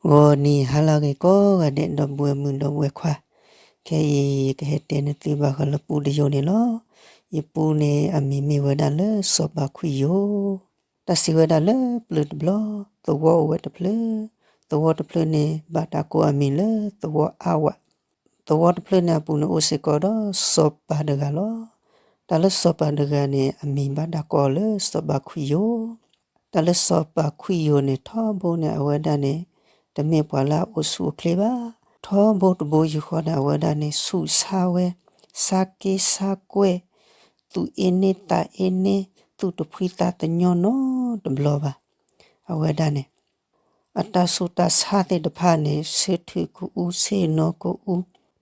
ဂီၤနံၤဟါလၢအဂ့ၤကိးဂၤဒဲး ဒီပုၢ်ဝဲၢ်မုၣ်ဒီပုၢ်ဝဲၢ်ခွါ, ခဲအံၤယကဟဲတဲန့ၢ်သုဘၣ်ဃးလၢပူတယိာ်န့ၣ်လီၤ. ယပူန့ၣ်အမံၤမ့ၢ်ဝဲဒၣ်လၢစီၤပၤခွံယိာ်, တၢ်စံးဝဲဒၣ်လၢပျၢၤတဘျီ, သဝီအိၣ်ဝဲတဖျၢၣ်, သဝီတဖျၢၣ်န့ၣ် ဘၣ်တၢ်ကိးအမံၤလၢသဝီအါဝး, သဝီတဖျၢၣ်န့ၣ်အပူၤန့ၣ်အိၣ်စ့ၢ်ကီးဒီးစီၤပၤတဂၤလီၤ. တၢ်လၢစီၤပၤတဂၤန့ၣ် အမံၤဘၣ်တၢ်ကိးအီၤလၢစီၤပၤခွံယိာ်, တၢ်လၢစီၤပၤခွံယိာ်န့ၣ် ထီဘိန့ၣ် အဝဲဒၣ်န့ၣ် တမ့ၢ်ပှၤလၢအအိၣ်ဆူၣ်အိၣ်ချ့ဘၣ်. ထီဘိတဘိယူၢ်ဃီန့ၣ် အဝဲဒၣ်န့ၣ် ဆူးဆါဝဲ, ဆါက့ဆါကွဲၢ်, သူၣ်အ့န့သးအ့န့, သူၣ်တဖှံသးတညီနီတဘျီဘၣ်. အဝဲဒၣ်န့ၣ် အတၢ်ဆူးတၢ်ဆါသ့ၣ်တဖၣ်န့ၣ် ဆၢထၢၣ်ကအူ, ဆ့ၣ်နီၤကအူ,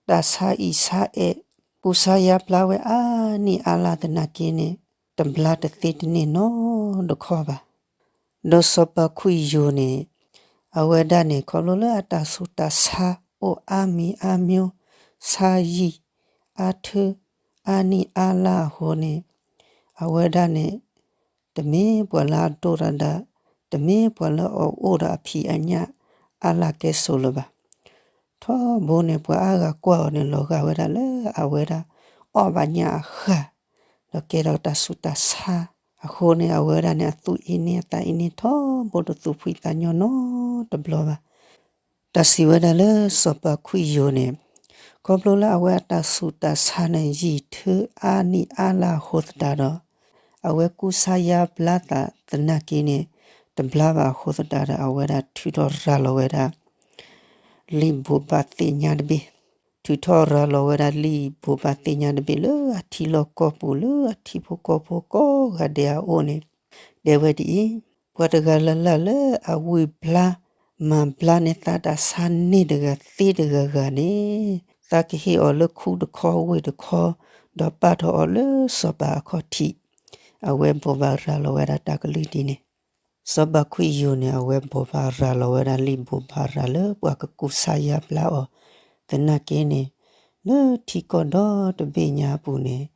တၢ်ဆါအံၣ်ဆါအဲၣ်, ကူစါယါဘျါဝဲအါနံၣ်အါလါသနာ်က့န့ၣ် တဘျါတသ့တန့ၢ်နီတခီဘၣ်. ဒီးစီၤပၤခွံယိာ်န့ၣ် အဝဲဒၣ်န့ၣ် ခီဖျိလၢအတၢ်ဆူးတၢ်ဆါအိၣ်အါမံၤအါမျိုး, ဆါယံာ်အါထၢ, အါနံၣ်အါလါအဃိန့ၣ် အဝဲဒၣ်န့ၣ် တမ့ၢ်ပှၤလၢအဒိၣ်တၢ်ဒၣ်, တမ့ၢ်ပှၤလၢအအိၣ်ဒီးအဖံးအညၣ်အါလါကဲစိၤလၢၤဘၣ်. ထီဘိန့ၣ် ပှၤအါဂၤကွၢ်အီၤန့ၣ် လီၤဂာ်ဝဲဒၣ်လၢအဝဲဒၣ် အီၣ်ဘၣ်ညၣ်အဃၢ်, ဒီးကဲထီၣ်တၢ်ဆူးတၢ်ဆါအဃိန့ၣ် အဝဲဒၣ်န့ၣ် အသူၣ်အ့န့အသးအ့န့ ထီဘိတသူၣ်ဖှံသးညီနီတဘျီဘၣ်. တၢ်စံးဝဲဒၣ်လၢစီၤပၤခွံယိာ်န့ၣ် ခီဖျိလၢအဝဲအတၢ်ဆူးတၢ်ဆါန့ၣ် ယံာ်ထၢအါနံၣ်အါလါအဃိသတးဒီး အဝဲကူစါယါဘျါသးသနာ်က့န့ၣ် တဘျါဘၣ်အဃိသတးဒီး အဝဲဒၣ်ထုးထီၣ်ရၤလီၤဝဲဒၣ် လံာ်ဘိးဘၣ်သ့ၣ်ညါတဘ့ၣ်, ထုးထီၣ်ရၤလီၤဝဲဒၣ်လံာ်ဘိးဘၣ်သ့ၣ်ညါတဘ့ၣ်လၢအထံလီၢ်ကီၢ်ပူၤ လၢအထံဖိကီၢ်ဖိကိးဂၤဒဲးအအိၣ်န့ၣ် တဲဝဲဒ်အံၤ, ပှၤတဂၤလၢ်လၢ်လၢအဝံၣ်ဘျါ မၤဘျါန့ၢ်သးတၢ်ဆါန့ၢ်တဂၤသ့တဂၤဂၤန့ၣ် သးကဟ့ၣ်အီၤလၢခူတခီဝ့ၢ်တခီ, ဒီးပာ်ထီၣ်အီၤလၢစီၤပၤအခီၣ်ထံး, အဝဲဘိးဘၣ်ရၤလီၤဝဲဒၣ်တၢ်ကလုၢ်ဒ်န့ၣ် စီၤပၤခွံယိာ်န့ၣ် အဝဲဘိးဘၣ်ရၤလီၤဝဲဒၣ်လံာ်ဘိးဘၣ်ရၤလၢပှၤကကူစါယါဘျါအီၤသနာ်က့န့ၣ်, လၢထံကီၢ်ဒီတဘ့ၣ်ညါအပူၤန့ၣ်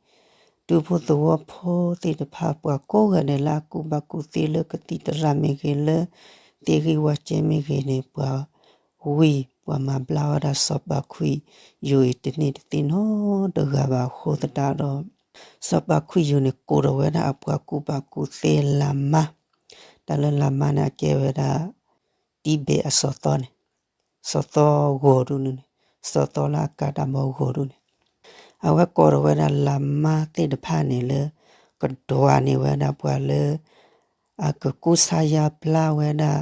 ဒူဖိသဝီဖိသ့ၣ်တဖၣ် ပှၤကိးဂၤဒဲးလၢအကူၣ်ဘၣ်ကူၣ်သ့လၢကသံၣ်သရၣ်မ့ၢ်ဂ့ၤ လၢသ့ၣ်ဂံၢ်ဝၣ်ကဲမ့ၢ်ဂ့ၤန့ၣ် ပှၤဝံၣ်ပှၤမၤဘျါဝဲဒၣ်စီၤပၤခွံယိာ်အံၤတန့ၢ်တသ့နီတဂၤဘၣ်အဃိသတးဒီး စီၤပၤခွံယိာ်န့ၣ် ကိးထီၣ်ဝဲဒၣ်အပှၤကူၣ်ဘၣ်ကူၣ်သ့လၤမါ, တၢ်လၢလၤမါန့ၣ် အကဲဝဲဒၣ် တံဘဲးအစီၤသီန့ၣ်, စီၤသီဂီၤဒူၣ်န့ၣ်, စီၤသီလၢအကးတၢ်ဘီဂီၤဒူၣ်န့ၣ်, အဝဲကိးထီၣ်ဝဲဒၣ်လၤမါသ့ၣ်တဖၣ်န့ၣ်လၢ ကဒွးန့ၢ်ဝဲဒၣ်ပှၤလၢ အကကူစါယါဘျါဝဲဒၣ်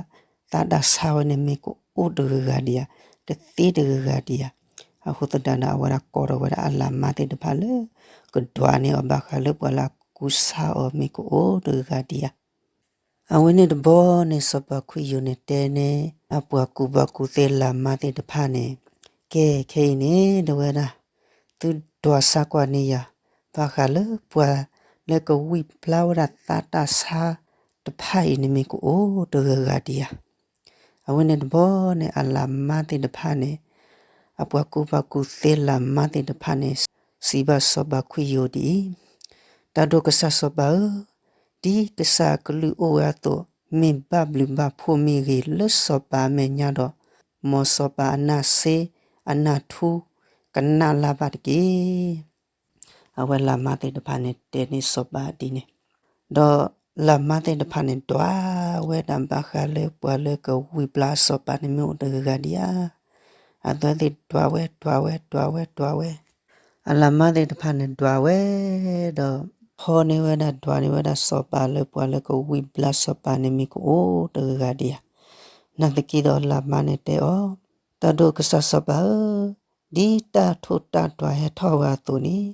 သးတၢ်ဆါဝဲန့ၣ် မ့ၢ်ကအိၣ်တဂၤဂၤဒံးဧါ, တသ့တဂၤဂၤဒံးဧါ. အဃိသတးဒီး အဝဲဒၣ်ကိးထီၣ်ဝဲဒၣ်အလၤမါသ့ၣ်တဖၣ်လၢ ကဒွးန့ၢ်အီၤဘၣ်ဃးလၢပှၤလၢအကူစါအီၤ မ့ၢ်ကအိၣ်တဂၤဂၤဒံးဧါ. အဝဲန့ၣ်တဘျီန့ၣ် စီၤပၤခွံယိာ်န့ၣ် တဲန့ၢ်အပှၤကူၣ်ဘၣ်ကူၣ်သ့လၤမါသ့ၣ်တဖၣ်န့ၣ်, ကဲခဲအံၤန့ၣ် တဲဝဲဒၣ်, သုဒွးစါကွၢ်န့ၢ်ယၤ ဘၣ်ဃးလၢပှၤလၢကဝံၣ်ဘျါဝဲဒၣ်သးတၢ်ဆါတဖၣ်အံၤန့ၣ် မ့ၢ်ကအိၣ်တဂၤဂၤဒံးဧါ. အဝဲန့ၣ်တဘျီန့ၣ် အလၤမါသ့ၣ်တဖၣ်န့ၣ်, အပှၤကူၣ်ဘၣ်ကူၣ်သ့လၤမါသ့ၣ်တဖၣ်န့ၣ် စံးဘၣ်စီၤပၤခွံယိာ်ဒ်အံၤ, တၢ်ဒိၣ်ကစၢ်စီၤပၤဧၢ, ဒ်ကစၢ်အကလုၢ်အိၣ်ဝဲအသိး, မ့ၢ်ဘၣ်ဘျုးဘၣ်ဖှိၣ်မ့ၢ်ဂ့ၤလၢစီၤပၤအမဲာ်ညါဒီး, မ်စီၤပၤအနၢ်စ့အနၢ်ထူ ကနၣ်လၢ်ဘၣ်တက့ၢ်. အဝဲလၤမါသ့ၣ်တဖၣ်န့ၣ် တဲန့ၢ်စီၤပၤဒ်န့ၣ်, ဒီးလၤမါသ့ၣ်တဖၣ်န့ၣ် ဒွးဝဲဒၣ်ဘၣ်ဃးလၢပှၤလၢကဝံၣ်ဘျါစီၤပၤန့ၣ်မ့ၢ်အိၣ်တဂၤဂၤဒံးဧါ. အဝဲသ့ၣ်ဒွးဝဲ ဒွးဝဲ ဒွးဝဲ ဒွးဝဲ, အလၤမါသ့ၣ်တဖၣ်န့ၣ် ဒွးဝဲဒီး ဖီန့ၢ်ဝဲဒၣ် ဒွးန့ၢ်ဝဲဒၣ်စီၤပၤလၢပှၤလၢကဝံၣ်ဘျါစီၤပၤန့ၣ်မ့ၢ်ကအိၣ်တဂၤဂၤဒံးဧါ. နာ်သက့ဒီးလၤမါန့ၣ်တဲအီၤ, တၢ်ဒိၣ်ကစၢ်စီၤပၤဧၢ, ဒ်တၢ်ထိၣ်တၢ်ဒွးဟဲထီၣ်ဝဲအသိးန့ၣ်,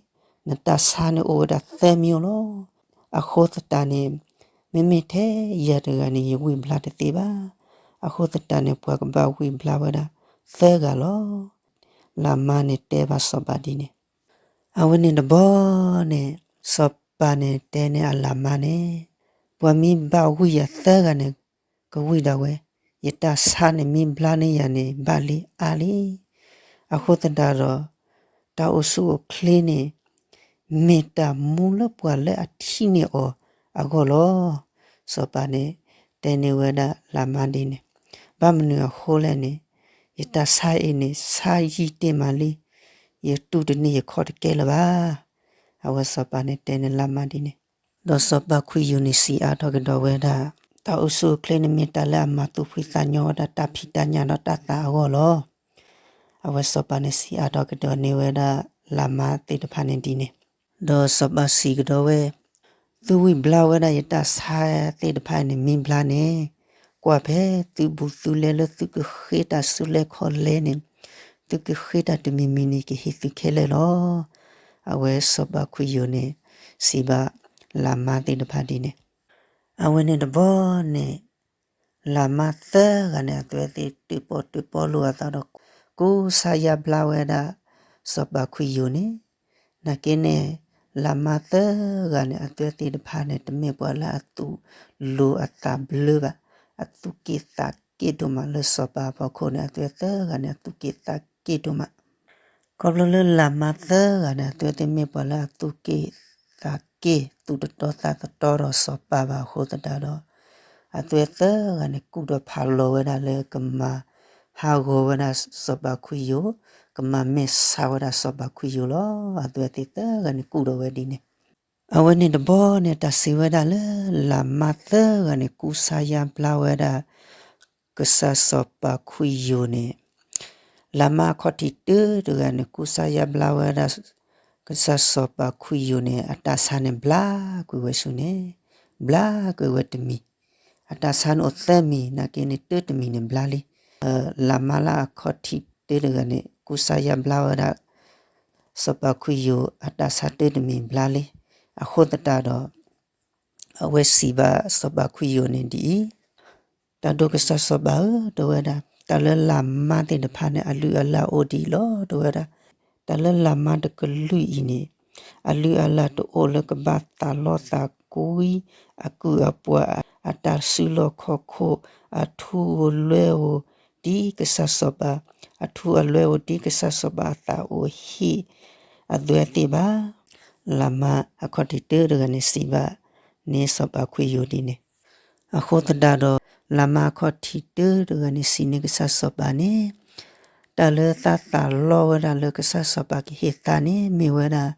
နတၢ်ဆါန့ၣ်အိၣ်ဝဲဒၣ်သၢမံၤလီၤ. အဃိသတးန့ၣ်, မ့မ့ၢ်ထဲယၤတဂၤန့ၣ် ယဝံၣ်ဘျါတသ့ဘၣ်. အဃိသတးန့ၣ် ပှၤကဘၣ်ဝံၣ်ဘျါဝဲဒၣ်သၢဂၤလီၤ. လၤမါန့ၣ်တဲဘၣ်စီၤပၤဒ်န့ၣ်. အဝဲန့ၣ်တဘျီန့ၣ် စီၤပၤန့ၣ်တဲန့ၢ်အလၤမါန့ၣ်, ပှၤမ့ၢ်ဘၣ်ဝံၣ်ယၤသၢဂၤန့ၣ် ကဝံၣ်ဒၣ်ဝဲ, ယတၢ်ဆါန့ၣ်မ့ၢ်ဘျါန့ၢ်ယၤန့ၣ် ဘၣ်လံအါလံ. အဃိသတးဒီး တၢ်အိၣ်ဆူၣ်အိၣ်ချ့န့ၣ် မ့ၢ်တၢ်မူလၢပှၤလၢအထံၣ်န့ၢ်အီၤအဂီၢ်လီၤ. စီၤပၤန့ၣ်တဲန့ၢ်ဝဲဒၣ်လၤမါဒ်န့ၣ်, ဘၣ်မနုၤအဃိလဲၣ်န့ၣ်, ယတၢ်ဆါအံၤန့ၣ် ဆါယံာ်တ့ၢ်မးလံ, ယတူၢ်တန့ၢ်ယခီၣ်တကဲလၢၤဘၣ်. အဝဲစီၤပၤန့ၣ်တဲန့ၢ်လါမါဒ်န့ၣ်, ဒီးစီၤပၤခွံယိၤန့ၣ်စံးအါထီၣ်ကဒီးဝဲဒၣ်, တၢ်အိၣ်ဆူၣ်အိၣ်ချ့န့ၣ်မ့ၢ်တၢ်လၢအမၤသူၣ်ဖှံသးညီဝဲဒၣ်တၢ်ဖံးတၢ်ညၣ်ဒီးတၢ်သးအဂီၢ်လီၤ. အဝဲစီၤပၤန့ၣ်စံးအါထီၣ်ကဒီးန့ၢ်ဝဲဒၣ်လါမါသ့ၣ်တဖၣ်န့ၣ်ဒ်န့ၣ်, ဒီးစီၤပၤစံးကဒီးဝဲ, သုဝံၢ်ဘျါဝဲဒၣ်ယတၢ်ဆါသ့ၣ်တဖၣ်န့ၣ် မ့ၢ်ဘျါန့ၣ်, ကွၢ်ဖဲသုဘူးသုလဲလၢသုကဃ့တၢ်ဆူလဲခီလဲန့ၣ်, သုကဃ့တၢ်တမံၤမံၤန့ၣ် ကဟ့ၣ်သုခဲလၢာ်လီၤ. အဝဲစီၤပၤခွံယိၤန့ၣ် စံးဘၣ်လါမါသ့ၣ်တဖၣ်ဒ်န့ၣ်, အဝဲန့ၣ်တဘျီန့ၣ် လါမါသၢဂၤန့ၣ် အဝဲသ့ၣ်တၢၣ်ပီၣ်တၢၣ်ပီလိာ်အသးဒီး ကူစါယါဘျါဝဲဒၣ် စီၤပၤခွံယိၤန့ၣ်, နာ်က့န့ၣ် လါမါသၢဂၤန့ၣ် အဝဲသ့ၣ်တဖၣ်န့ၣ် တမ့ၢ်ပှၤလၢအသူၣ်လိၤအသးဘျၢဘၣ်, အသူၣ်က့ၣ်သးက့ၣ်ဒိၣ်မးလၢစီၤပၤအဖီခိၣ်န့ၣ် အဝဲသၢဂၤန့ၣ် အသူၣ်က့ၣ်သးက့ၣ်ဒိၣ်မး ခီဖျိလၢလါမါသၢဂၤန့ၣ် အဝဲသ့ၣ်မ့ၢ်ပှၤလၢအသူၣ်က့ၣ်သးက့ၣ် သူၣ်တတီသးတတီဒီးစီၤပၤဘၣ်အဃိသတးဒီး, အဝဲသၢဂၤန့ၣ် ကူၣ်ဒီးဖးလီၤဝဲဒၣ်လၢကမၤဟးဂီၤဝဲဒၣ်စီၤပၤခွံယိၤ, ကမၤမဲာ်ဆှးဝဲဒၣ်စီၤပၤခွံယိၤလီၤ. အဝဲသ့ၣ်သၢဂၤန့ၣ်ကူၣ်ဒီးဝဲဒ်န့ၣ် အဝဲန့ၣ်တဘျီန့ၣ် တၢ်စံးဝဲဒၣ်လၢ လါမါသၢဂၤန့ၣ် ကူစါယါဘျါဝဲဒၣ် ကစၢ်စီၤပၤခွံယိၤန့ၣ်, လါမါအခီၣ်ထံးတၢတဂၤန့ၣ် ကူစါယါဘျါဝဲဒၣ် ကစၢ်စီၤပၤခွံယိၤန့ၣ် အတၢ်ဆါန့ၣ် ဘျါကွံာ်ဝဲဆူန့ၣ်, ဘျါကွံာ်ဝဲတမံၤ, အတၢ်ဆါန့ၣ်အိၣ်သၢမံၤ နာ်က့န့ၣ် တၢတမံၤန့ၣ်ဘျါလံ. လါမါလၢအခီၣ်ထံးတၢတဂၤန့ၣ် ကူစါယါဘျါဝဲဒၣ် စီၤပၤခွံယိၤအတၢ်ဆါတၢတမံၤဘျါလံ. အဃိသတးဒီး အဝဲစံးဘၣ်စီၤပၤခွံယိၤန့ၣ်ဒ်အံၤ, တၢ်ဒိၣ်ကစၢ်စီၤပၤဧၢ တဲဝဲဒၣ်, တၢ်လၢလါမါသ့ၣ်တဖၣ်န့ၣ် အလုၢ်အလၢ်အိၣ်ဒ်အံၤလီၤ တဲဝဲဒၣ်. တၢ်လၢလါမါတကလုာ်အံၤန့ၣ် အလုၢ်အလၢ်တအိၣ်လၢကဘၣ်သးလီသးကွံ အကုၢ်အပှၤ အတၢ်စုလီၢ်ခီၣ်ခိၣ် အထူအလွဲၢ်ဧိၤ ဒ်ကစၢ်စီၤပၤ, အထူအလွဲၢ်ဧိၤဒ်ကစၢ်စီၤပၤအသးအိၣ်ဟ့ၣ် အဝဲသ့ၣ်ဘၣ်. လါမါအခီၣ်ထံးတၢတဂၤန့ၣ် စံးဘၣ်န့ၣ်စီၤပၤခွံယိၤဒ်န့ၣ်. အဃိသတးဒီး လါမါအခီၣ်ထံးတၢတဂၤန့ၣ် စံးန့ၢ်ကစၢ်စီၤပၤန့ၣ်, တၢ်လၢသးသးလီဝဲဒၣ်လၢကစၢ်စီၤပၤကဟ့ၣ်သးန့ၣ် မ့ၢ်ဝဲဒၣ်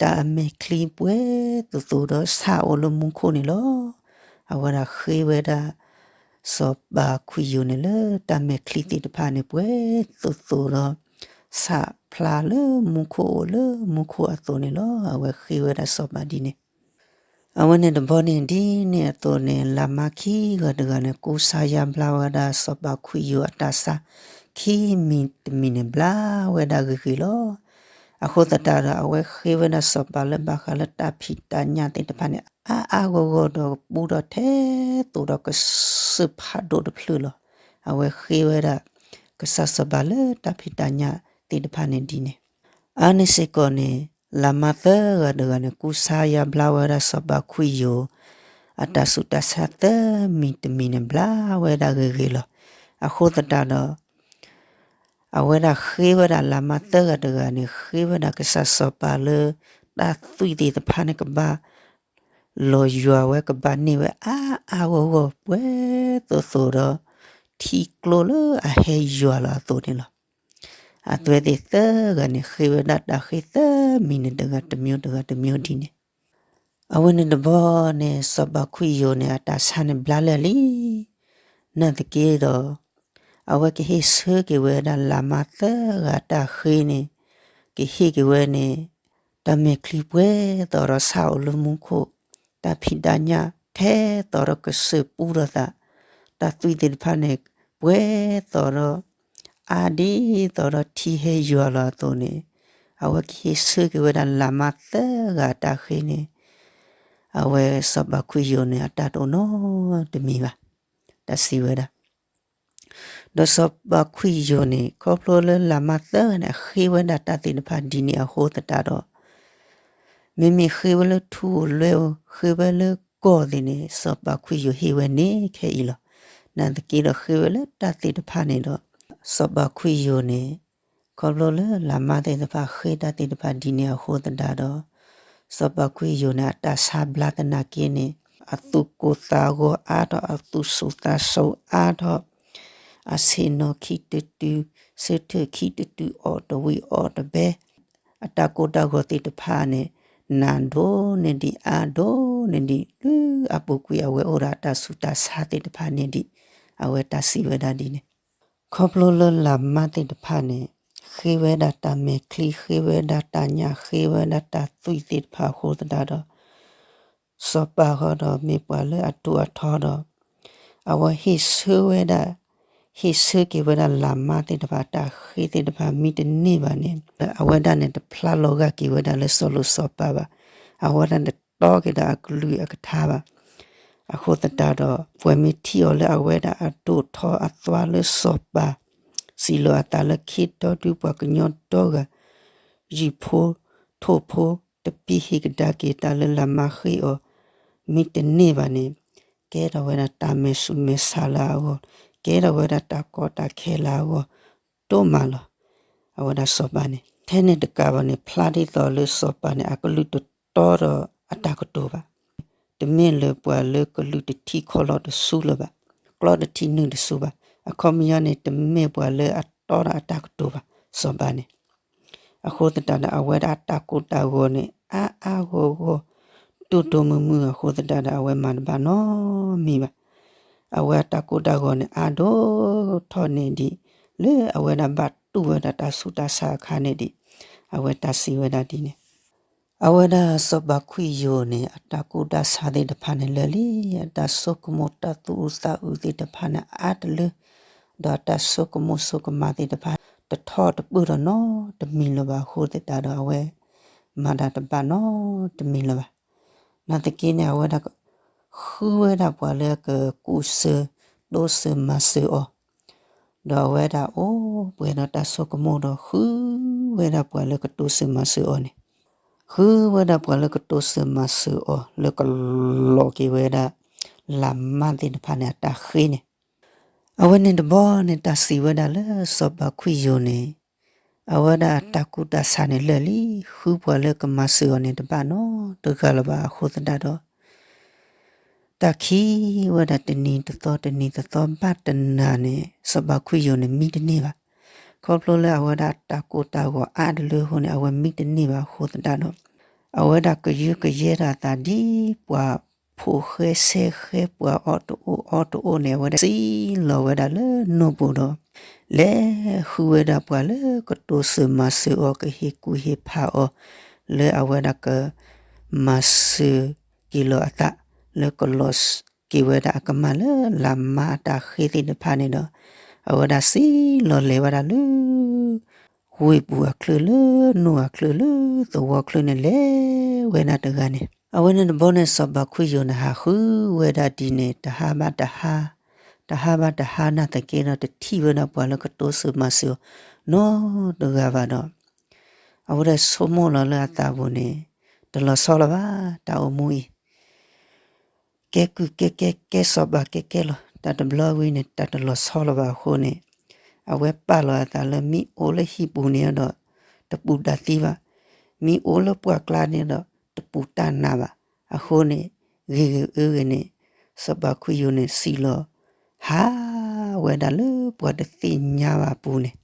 တၢ်အမဲာ်ချံပှဲၤသိးသိးဒီးဆၣ်အိၣ်လၢမူခိၣ်န့ၣ်လီၤ. အဝဲဒၣ်ဃ့ဝဲဒၣ် စီၤပၤခွံယိၤန့ၣ်လၢတၢ်မဲာ်ချံသ့ၣ်တဖၣ်န့ၣ် ပှဲၤသိးသိးဒီး ဆၣ်ဖျါလၢမူခိၣ်အိၣ်လၢမူခိၣ်အသိးန့ၣ်လီၤ. အဝဲဃ့ဝဲဒၣ်စီၤပၤဒ်န့ၣ်. အဝဲန့ၣ်တဘျီန့ၣ်ဒ်န့ၣ်အသိးန့ၣ် လါမါခံဂၤတဂၤန့ၣ် ကူစါယါဘျါဝဲဒၣ်စီၤပၤခွံယိၤအတၢ်ဆါ ခံမံၤတမံၤန့ၣ် ဘျါဝဲဒၣ်ဂ့ၤဂ့ၤလီၤ. အဃိသတးဒီး အဝဲဃ့ဝဲဒၣ်စီၤပၤလၢဘၣ်ဃးလၢတၢ်ဖံးတၢ်ညၣ်သ့ၣ်တဖၣ်န့ၣ် အါအါဂီၢ်ဂီၢ်ဒီးပူဒီးထဲသိးဒီးကစၢၢ်ဖးဒိၣ်တဖျၢၣ်လီၤ. အဝဲဃ့ဝဲဒၣ် ကစၢ်စီၤပၤလၢတၢ်ဖံးတၢ်ညၣ်သ့ၣ်တဖၣ်န့ၣ်ဒ်န့ၣ်. အါန့ၣ်စ့ၢ်ကီးန့ၣ် လါမါသၢဂၤတဂၤန့ၣ် ကူစါယါဘျါဝဲဒၣ်စီၤပၤခွံယိၤ အတၢ်ဆူးတၢ်ဆါသၢမံၤတမံၤန့ၣ် ဘျါဝဲဒၣ်ဂ့ၤဂ့ၤလီၤ. အဃိသတးဒီး အဝဲဒၣ်ဃ့ဝဲဒၣ်လါမါသၢဂၤတဂၤန့ၣ် ဃ့ဝဲဒၣ်ကစၢ်စီၤပၤလၢ တၢ်သွံၣ်သ့ၣ်တဖၣ်န့ၣ်ကဘၣ် လီၤယွၤဝဲကဘၣ်န့ၢ်ဝဲအါအါဂီၢ်ဂီၢ် ပှဲၤသိးသိးဒီး ထံကျိလၢအဟဲယွၤလီၤအသိးန့ၣ်လီၤ. အဝဲသ့ၣ်သၢဂၤန့ၣ် ဃ့ဝဲဒၣ်တၢ်ဃ့သၢမံၤန့ၣ် တဂၤတမျိုးတဂၤတမျိုးဒ်န့ၣ်. အဝဲန့ၣ်တဘျီန့ၣ် စီၤပၤခွံယိၤန့ၣ် အတၢ်ဆါန့ၣ်ဘျါလၢာ်လံ. နာ်သက့ဒီး အဝဲကဟ့ၣ်ဆၢက့ၤဝဲဒၣ်လါမါသၢဂၤတၢ်ဃ့န့ၣ် ကဟ့ၣ်က့ၤဝဲန့ၣ် တၢ်မဲာ်ချံပှဲၤသိးဒီးဆၣ်အိၣ်လၢမူခိၣ်, တၢ်ဖံးတၢ်ညၣ်ထဲသိးဒီးကစၢၢ်ပူဒီးသး, တၢ်သွံၣ်သ့ၣ်တဖၣ်န့ၣ် ပှဲၤသိးဒီး အါဒ်သိးဒီးထံဟဲယွၤလီၤအသိးန့ၣ်, အဝဲကဟ့ၣ်ဆၢက့ၤဝဲဒၣ်လါမါသၢဂၤတၢ်ဃ့န့ၣ်, အဝဲစီၤပၤခွံယိၤန့ၣ် အတၢ်တအိၣ်နီတမံၤဘၣ်, တၢ်စံးဝဲဒၣ် ဒီးစီၤပၤခွံယိၤန့ၣ် ခီဖျိလၢလါမါသၢဂၤန့ၣ် အဃ့ဝဲဒၣ်တၢ်သ့ၣ်တဖၣ်ဒ်န့ၣ်အဃိသတးဒီး, မ့မ့ၢ်ဃ့ဝဲလၢထူဧိၤလွဲၢ်ဧိၤ ဃ့ဝဲလၢကီၢ်သ့ၣ်န့ၣ် စီၤပၤခွံယိၤဟ့ၣ်ဝဲန့ၣ်ခဲအံၤလီၤ. နာ်သက့ဒီးဃ့ဝဲလၢတၢ်သ့ၣ်တဖၣ်န့ၣ်ဒီး စီၤပၤခွံယိၤန့ၣ် ခီဖျိလၢလါမါသ့ၣ်တဖၣ်ဃ့တၢ်သ့ၣ်တဖၣ်ဒ်န့ၣ်အဃိသတးဒီး, စီၤပၤခွံယိၤန့ၣ် အတၢ်ဆါဘျါသနာ်က့န့ၣ် အသူၣ်ကိၢ်သးဂီၤအါထီၣ် အသူၣ်ဆူၣ်သးဆူၣ်အါထီၣ်, အဆ့ၣ်နီၤခံတတုၤ, ဆၢထၢၣ်ခံတတုၤအီၣ်တဝံၤအီၣ်တဘဲ, အတၢ်ကိၢ်တၢ်ဂီၤသ့ၣ်တဖၣ်န့ၣ် နးဒိၣ်န့ၢ်ဒံး အါဒိၣ်န့ၢ်ဒံး လၢအပူၤကွံာ်အဝဲအိၣ်ဒီးအတၢ်ဆူးတၢ်ဆါသ့ၣ်တဖၣ်န့ၣ်ဒံး အဝဲတၢ်စံးဝဲဒၣ်ဒ်န့ၣ် ခီဖျိလၢလၢ်မါသ့ၣ်တဖၣ်န့ၣ် ဃ့ဝဲဒၣ်တၢ်မဲာ်ချံ ဃ့ဝဲဒၣ်တၢ်ညၣ် ဃ့ဝဲဒၣ်တၢ်သွံၣ်သ့ၣ်တဖၣ်အဃိသတးဒီး စီၤပၤဃီဒီးမ့ၢ်ပှၤလၢအဒိၣ်အထီဒီး အဝဲဟ့ၣ်ဆၢဝဲဒၣ်, ဟ့ၣ်ဆၢက့ၤဝဲဒၣ်လၢ်မါသ့ၣ်တဖၣ် တၢ်ဃ့သ့ၣ်တဖၣ် မ့ၢ်တန့ၢ်ဘၣ်န့ၣ် အဝဲဒၣ်န့ၣ် တဖျါလီၤဂာ်က့ၤဝဲဒၣ်လၢစီၤလိၤစီၤပၤဘၣ်. အဝဲဒၣ်န့ၣ်တီက့ၤဒီးအကလုၢ်အကထါဘၣ်. အဃိသတးဒီး ပှၤမ့ၢ်ထံၣ်အီၤလၢအဝဲဒၣ်အဒိၣ်ထီအသွါလၢစီၤပၤ စံးလီၤအသးလၢ ခ့တီဒုးပှၤကညီဒီဂၤ ယုၢ်ဖိထိၣ်ဖိ တပံဟ့ၣ်ကဒါက့ၤတၢ်လၢလၢ်မါဃ့အီၤ မ့ၢ်တန့ၢ်ဘၣ်န့ၣ် ကဲထီၣ်ဝဲဒၣ်တၢ်မဲာ်ဆူးမဲာ်ဆါလၢအဂီၢ်, ကဲထီၣ်ဝဲဒၣ်တၢ်ကီတၢ်ခဲလၢအဂီၢ် ဒိၣ်မးလီၤ. အဝဲဒၣ်စီၤပၤန့ၣ် ထဲန့ၣ်တကးဘၣ်န့ၣ် ဖျါဒ်သိးလၢစီၤပၤန့ၣ် အကလုၢ်တတီဒီးအတၢ်ကတိၤဘၣ်. တမ့ၢ်လၢပှၤလၢကလုၢ်တထံၣ်ခီၣ်လီၤတဆူလၢၤဘၣ်, ကျီၢ်တထံၣ်နုာ်တဆူဘၣ်. အခီပညီန့ၣ် တမ့ၢ်ပှၤလၢအတီဒီးအတၢ်ကတိၤဘၣ်, စီၤပၤန့ၣ် အဃိသတးဒီး အဝဲဒၣ်အတၢ်ကိၢ်တၢ်ဂီၤန့ၣ် အါအါဂီၢ်ဂီၢ် ဒိၣ်ဒိၣ်မုၢ်မုၢ်အဃိသတးဒီး အဝဲမၤတဘၣ်နီတမံၤဘၣ်. အဝဲအတၢ်ကိၢ်တၢ်ဂီၤန့ၣ် အါဒိၣ်ထီၣ်န့ၢ်ဒံး လၢအဝဲဒၣ်ဘၣ်တူၢ်ဝဲဒၣ်တၢ်ဆူးတၢ်ဆါအခါန့ၣ်ဒံး အဝဲတၢ်စံးဝဲဒၣ်ဒ်န့ၣ် အဝဲဒၣ်စီၤပၤခွံယိၤန့ၣ် အတၢ်ကူၣ်တၢ်ဆါသ့ၣ်တဖၣ်န့ၣ်လၢာ်လံ, အတၢ်ဆိကမိၣ်တၢ်သူၣ်အုးသးအုးသ့ၣ်တဖၣ်န့ၣ်အါတလၢ, ဒီးအတၢ်ဆိကမိၣ်ဆိကမးသ့ၣ်တဖၣ် တထီၣ်တပၢၢ်ဒီးနီတမံၤလၢၤဘၣ်အဃိသတးဒီး အဝဲမၤတၢ်တဘၣ်နီတမံၤလၢၤဘၣ်. နာ်သက့န့ၣ် အဝဲဒၣ်ဃုဝဲဒၣ်ပှၤလၢကကူၣ်စၢၤ တိစၢၤမၤစၢၤအီၤ ဒီးအဝဲဒၣ်အိၣ်ပှဲၤဒီးတၢ်ဆိကမိၣ်ဒီး ဃုဝဲဒၣ်ပှၤလၢကတိစၢၤမၤစၢၤအီၤန့ၣ်, ဃုဝဲဒၣ်ပှၤလၢကတိစၢၤမၤစၢၤအီၤ လၢကလီၤက့ၤဝဲဒၣ် လၢ်မါသ့ၣ်တဖၣ်န့ၣ် အတၢ်ဃ့န့ၣ်, အဝဲန့ၣ်တဘျီန့ၣ် တၢ်စံးဝဲဒၣ်လၢစီၤပၤခွံယိၤန့ၣ် အဝဲဒၣ်အတၢ်ကူၣ်တၢ်ဆါန့ၣ်လၢာ်လံ, ဃုပှၤလၢကမၤစၢၤအီၤန့ၣ် တဘၣ်နီတဂၤလၢၤဘၣ်အဃိသတးဒီး တၢ်ခံးဝဲဒၣ်တနံၤတသီ တနံၤတသီ ဘၣ်တနၤန့ၣ် စီၤပၤခွံယိၤန့ၣ် မံတန့ၢ်ဘၣ်. ခီဖျိလၢအဝဲဒၣ်တၢ်ကိၢ်တၢ်ဂီၤအါတလၢအဃိန့ၣ် အဝဲမံတန့ၢ်ဘၣ်အဃိသတးဒီး အဝဲဒၣ်ကယၢကယဲဒၣ်အသးဒ်ပှၤဖိၣ်ဃဲဆဲဃဲ ပှၤအီၣ်တအိၣ်အီတအိၣ်န့ၣ် အဝဲဒၣ်စံၣ်လီၤဝဲဒၣ်လၢနိၣ်ပူၤဒီး လဲၤဃုဝဲဒၣ်ပှၤလၢကတိစၢၤမၤစၢၤအီၤ ကဟ့ၣ်ကူၣ်ဟ့ၣ်ဖးအီၤ လၢအဝဲဒၣ်က မၤစၢၤက့ၤလီၤအသး လၢကလီၤက့ၤဝဲဒၣ်အကမၢ်လၢလၢ်မါအတၢ်ဃ့သ့ၣ်တဖၣ်န့ၣ်ဒီး အဝဲဒၣ်စံၣ်လီၤလဲၤဝဲဒၣ်လၢ ဝ့ၢ်ပူၤအချၢလၢ နိၣ်အချၢလၢ သဝီချၢန့ၣ် လဲၤဝဲဒၣ်တဂၤန့ၣ် အဝဲန့ၣ်တဘျီန့ၣ် စီၤပၤခွံယိၤန့ၣ် ဟးဃုဝဲဒၣ်ဒ်န့ၣ် တဟါဘၣ်တဟါ တဟါဘၣ်တဟါနာ်သက့ဒီး တထံၣ်ဝဲဒၣ်ပှၤလၢကတိစၢၤမၤစၢၤအီၤ နီတဂၤဘၣ်ဒီး အဝဲဒၣ်ဆိကမိၣ်လီၤလၢအသးပူၤန့ၣ် တလီၤဆီလၢၤဘၣ် တၢ်အိၣ်မူအံၤ ကဲကုၢ်ကဲကဲ ကဲစီၤပၤကဲကဲလီၤ တၢ်တဘျီဝံၤန့ၣ် တၢ်တလီၤဆီလၢၤဘၣ်အဃိန့ၣ် အဝဲပာ်လီၤအသးလၢ မ့ၢ်အိၣ်လၢဟံၣ်ပူၤန့ၣ်ဒီး တပူၤတၢ်သံဘၣ်, မ့ၢ်အိၣ်လၢပှၢ်ကျါန့ၣ်ဒီး တပူၤတၢ်နးဘၣ်. အဃိန့ၣ် ဂ့ၤဂ့ၤအၢဂ့ၤန့ၣ် စီၤပၤခွံယိၤန့ၣ် စံၣ်လီၤ ဟးဝဲဒၣ်လၢပှၤတသ့ၣ်ညါဘၣ်အပူၤန့ၣ်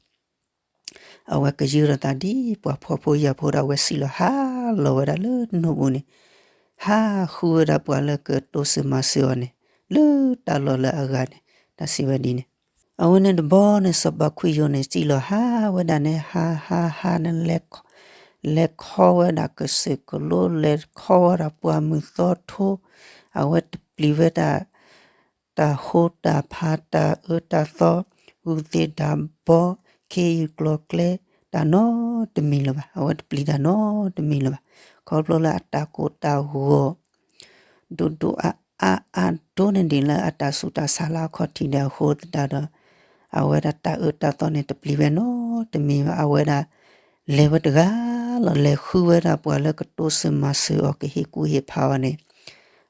အဝဲကယၢဒီးသးဒ်ပှၤဖှီၣ်ဖိယာ်ဖိဒီး အဝဲစံၣ်လီၤဟးလီၤဝဲဒၣ်လၢနိၣ်ပူၤန့ၣ် ဟးဃုဝဲဒၣ်ပှၤလၢကတိစၢၤမၤစၢၤအီၤန့ၣ် လၢတၢ်လီၢ်လၢအဂၤန့ၣ် တၢ်စံးဝဲဒ်န့ၣ် အဝဲန့ၣ်တဘျီန့ၣ် စီၤပၤခွံယိၤန့ၣ် စံၣ်လီၤဟးဝဲဒၣ်န့ၣ် ဟးဟးဟးန့ၣ် လဲၤခီဝဲဒၣ်ကစၢၢ်ကလိ လဲၤခီဝဲဒၣ်ပှၢ်မုၢ်သီထိ အဝဲတပျံၤဝဲဒၣ် တၢ်ဟိတၢ်ဖး တၢ်အၢတၢ်သီ ဂုာ်သ့ၣ်တၢ်ဘီ ခ့ယုၢ်ကျီၤကျဲ တၢ်နီတမံၤလၢၤဘၣ်. အဝဲတပျံၤတၢ်နီတမံၤလၢၤဘၣ်. ခီဖျိလၢအတၢ်ကိၢ်တၢ်ဂီၤ ဒိၣ်ဒိၣ်အါအါအါဒိၣ်န့ၢ်ဒံးလၢအတၢ်ဆူးတၢ်ဆါလၢအခီၣ်ထံးဒဲးအဃိသတးဒီး အဝဲဒၣ်တၢ်အၢတၢ်သီန့ၣ် တပျံၤဝဲနီတမံၤဘၣ်. အဝဲဒၣ် လဲၤဝဲတဂၤလီၤ လဲၤဃုဝဲဒၣ်ပှၤလၢကတိစၢၤမၤစၢၤအီၤ ကဟ့ၣ်ကူၣ်ဟ့ၣ်ဖးအီၤန့ၣ်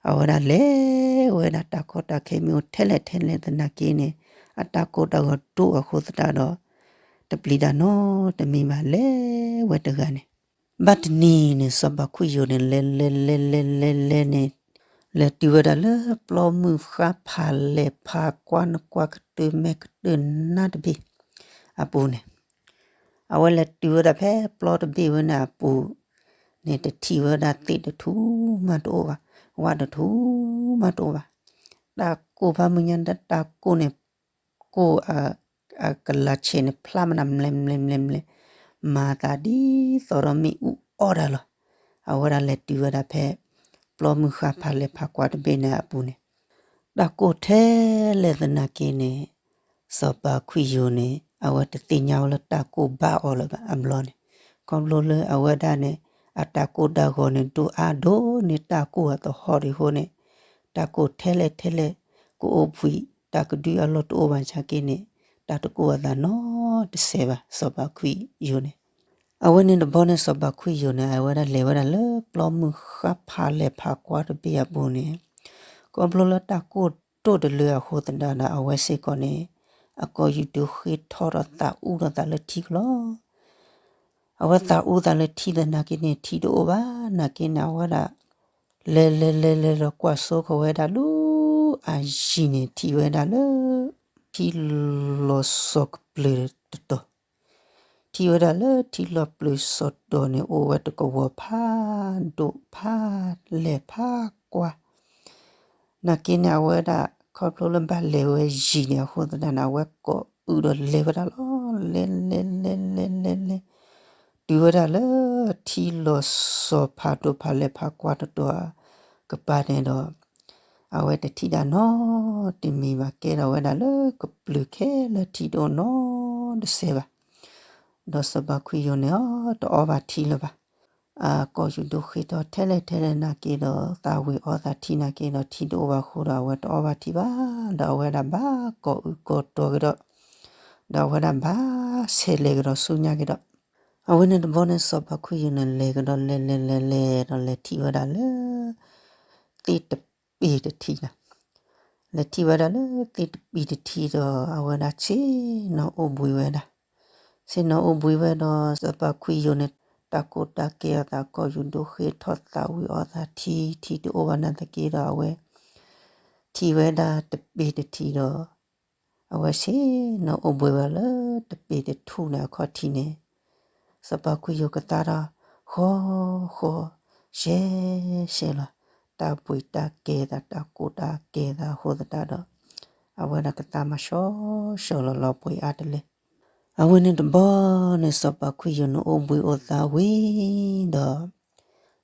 အဝဲဒၣ်လဲၤဝဲဒၣ် တၢ်ကီတၢ်ခဲမ့ၢ်အိၣ်ထဲလဲၣ်ထဲလဲၣ်သနာ်က့န့ၣ် အတၢ်ကိၢ်တၢ်ဂီၤဒိၣ်အဃိသတးဒီး တပျံၤတၢ်နီတမံၤဘၣ် လဲၤဝဲတဂၤန့ၣ် ဘၣ်တနံၤန့ၣ် စီၤပၤခွံယိၤန့ၣ် လဲၤလဲၤလဲၤလဲၤလဲၤလဲၤန့ၣ် လဲၤတုၤဝဲဒၣ်လၢပျီမုၢ်ဃါဖးလဲၢ်ဖးကွါ နကွၢ်ကတၢၢ်မဲာ်ကတၢၢ်နါတဘ့ၣ်အပူၤန့ၣ်, အဝဲလဲၤတုၤဝဲဒၣ်ဖဲပျီတဘ့ၣ်ဝဲန့ၣ်အပူၤန့ၣ် တထံၣ်ဝဲဒၣ်သ့ၣ်တထူၣ်မးတအိၣ်ဘၣ်, ဝၣ်တထူၣ်မးတအိၣ်ဘၣ်. တၢ်ကိၢ်ဖးမုၢ်ညါ တၢ်ကိၢ်န့ၣ် ကိၢ် အကလၤဆဲးန့ၣ် ဖျါမနၤ မလဲၤမလဲၤမလဲၤမလဲၤ, မၤသးဒ်သိးဒီးမ့ၣ်အူအီၣ်တၢ်လီၤ. အဝဲဒၣ်လဲၤတုၤဝဲဒၣ်ဖဲ ပျီမုၢ်ဃါဖးလဲၢ်ဖးကွါတဘ့ၣ်န့ၣ်အပူၤန့ၣ်, တၢ်ကိၢ်ထဲလဲၣ်သနာ်က့န့ၣ်, စီၤပၤခွံယိၤန့ၣ် အဝဲတသ့ၣ်ညါဝဲလၢတၢ်ကိၢ်ဘၣ်အီၤလၢၤဘၣ်အဘျီန့ၣ်, ခီဖျိလၢအဝဲဒၣ်န့ၣ် အတၢ်ကိၢ်တၢ်ဂီၤန့ၣ် ဒိၣ်အါဒိၣ်န့ၢ်တၢ်ကိၢ်အသဟီၣ်ဒံးအဃိန့ၣ်, တၢ်ကိၢ်ထဲလဲၣ်ထဲလဲၣ် ကအိၣ်ဘှံး တၢ်ကဒုအလီၢ်တအိၣ်ဘၣ်ဆၣ်က့န့ၣ်, တၢ်တကိၢ်အသးနီတစဲးဘၣ် စီၤပၤခွံယိၤန့ၣ်. အဝဲန့ၣ်တဘျီန့ၣ် စီၤပၤခွံယိၤန့ၣ် အဝဲဒၣ်လဲၤဝဲဒၣ်လၢပျီမုၢ်ဃါဖးလဲၢ်ဖးကွါတဘ့ၣ်အပူၤန့ၣ်, ခီဖျိလၢတၢ်ကိၢ်ဒိၣ်တလၢအဃိသတးဒီး အဝဲစ့ၢ်ကီးန့ၣ် အကိာ်ယူၢ်ဒိဃ့ထီဒီးသးအူဒီးသးလၢထံကလီၤ. အဝဲသးအူသးလၢထံသနာ်က့န့ၣ် ထံတအိၣ်ဘၣ်နာ်က့န့ၣ် အဝဲဒၣ် လဲၤလဲၤလဲၤလဲၤဒီးကွၢ်စိဃီၤဝဲဒၣ်လၢအယံၤန့ၣ် ထံၣ်ဝဲဒၣ်လၢ ထံလီၤစီၤကပျၢၤတတီၤ, ထံၣ်ဝဲဒၣ်လၢထံလီၤပျၢၤစီၤတီၤန့ၣ် အိၣ်ဝဲတကဝီၤဖးဒိၣ်ဖးလဲၢ်ဖးကွါ နာ်က့န့ၣ် အဝဲဒၣ်ခီဖျိလၢဘၣ်လဲၤဝဲယံၤန့ၣ်အဃိသတးန့ၣ် အဝဲကိာ်အုးဒီးလဲၤဝဲဒၣ်လီၤ. လဲၤလဲၤလဲၤလဲၤလဲၤလဲၤ တုၤဝဲဒၣ်လၢထံလီၤစီၤဖးဒိၣ်ဖးလဲၢ်ဖးကွါတတီၤအကပၤန့ၣ်ဒီး အဝဲတထံၣ်တၢ်နီတမံၤဘၣ် ကဲထီၣ်ဝဲဒၣ်လၢကပျၢၤခဲလၢာ် ထံတအိၣ်နီတစဲးဘၣ်. ဒီးစီၤပၤခွံယိၤန့ၣ်အီၤ တအီဘၣ်ထံလၢၤဘၣ်. အကိာ်ယူၢ်ဒိဃ့ထီထဲလဲၣ်ထဲလဲၣ်နာ်က့ဒီး သးဝံၤအီသးထံနာ်က့ဒီး ထံတအိၣ်ဘၣ်အဃိဒီး အဝဲတအီဘၣ်ထံဘၣ်. ဒီးအဝဲဒၣ်ဘၣ်ကိာ်အုးကိာ်တီၤက့ၤဒီး ဒီးအဝဲဒၣ်ဘၣ်ဆဲးလဲၤကဒီးဆူညါက့ၤဒီး အဝဲန့ၣ်တဘျီန့ၣ် စီၤပၤခွံယိၤန့ၣ် လဲၤကဒီးလဲၤလဲၤလဲၤလဲၤဒီး လဲၤထံၣ်ဝဲဒၣ်လၢ သ့ၣ်တပ့ၤတထံန့ၣ်, လဲၤထံၣ်ဝဲဒၣ်လၢသ့ၣ်တပ့ၤတထံဒီး အဝဲဒၣ်ဆ့ၣ်နီၤအိၣ်ဘှံးဝဲဒၣ်, ဆ့ၣ်နီၤအိၣ်ဘှံးဝဲဒီး စီၤပၤခွံယိၤန့ၣ် တၢ်ကိၢ်တၢ်ကဲအသး ကိာ်ယူၢ်ဒိဃ့ထီ သးဝံၤအီသးထံ ထံတအိၣ်ဘၣ်နာ်သက့ဒီး အဝဲ ထံၣ်ဝဲဒၣ်တပ့ၤတထံဒီး အဝဲဆ့ၣ်နီၤအိၣ်ဘှံးဝဲလၢတပ့ၤတထူၣ်န့ၣ်အခီၣ်ထံးန့ၣ်, စီၤပၤခွံယိၤကသါဒီး ဃီဃီ ရှဲရှဲလီၤ. တၢ်ဘှံးတၢ်ကဲသး တၢ်ကိၢ်တၢ်ကဲသးအဃိသတးဒီး အဝဲဒၣ်ကသါမၤဆှီဆှီလီၤ လီၤပှ့ၤအါတလၢ. အဝဲန့ၣ်တဘျီန့ၣ် စီၤပၤခွံယိၤန့ၣ်အိၣ်ဘှံးအိၣ်သါဝံၤဒီး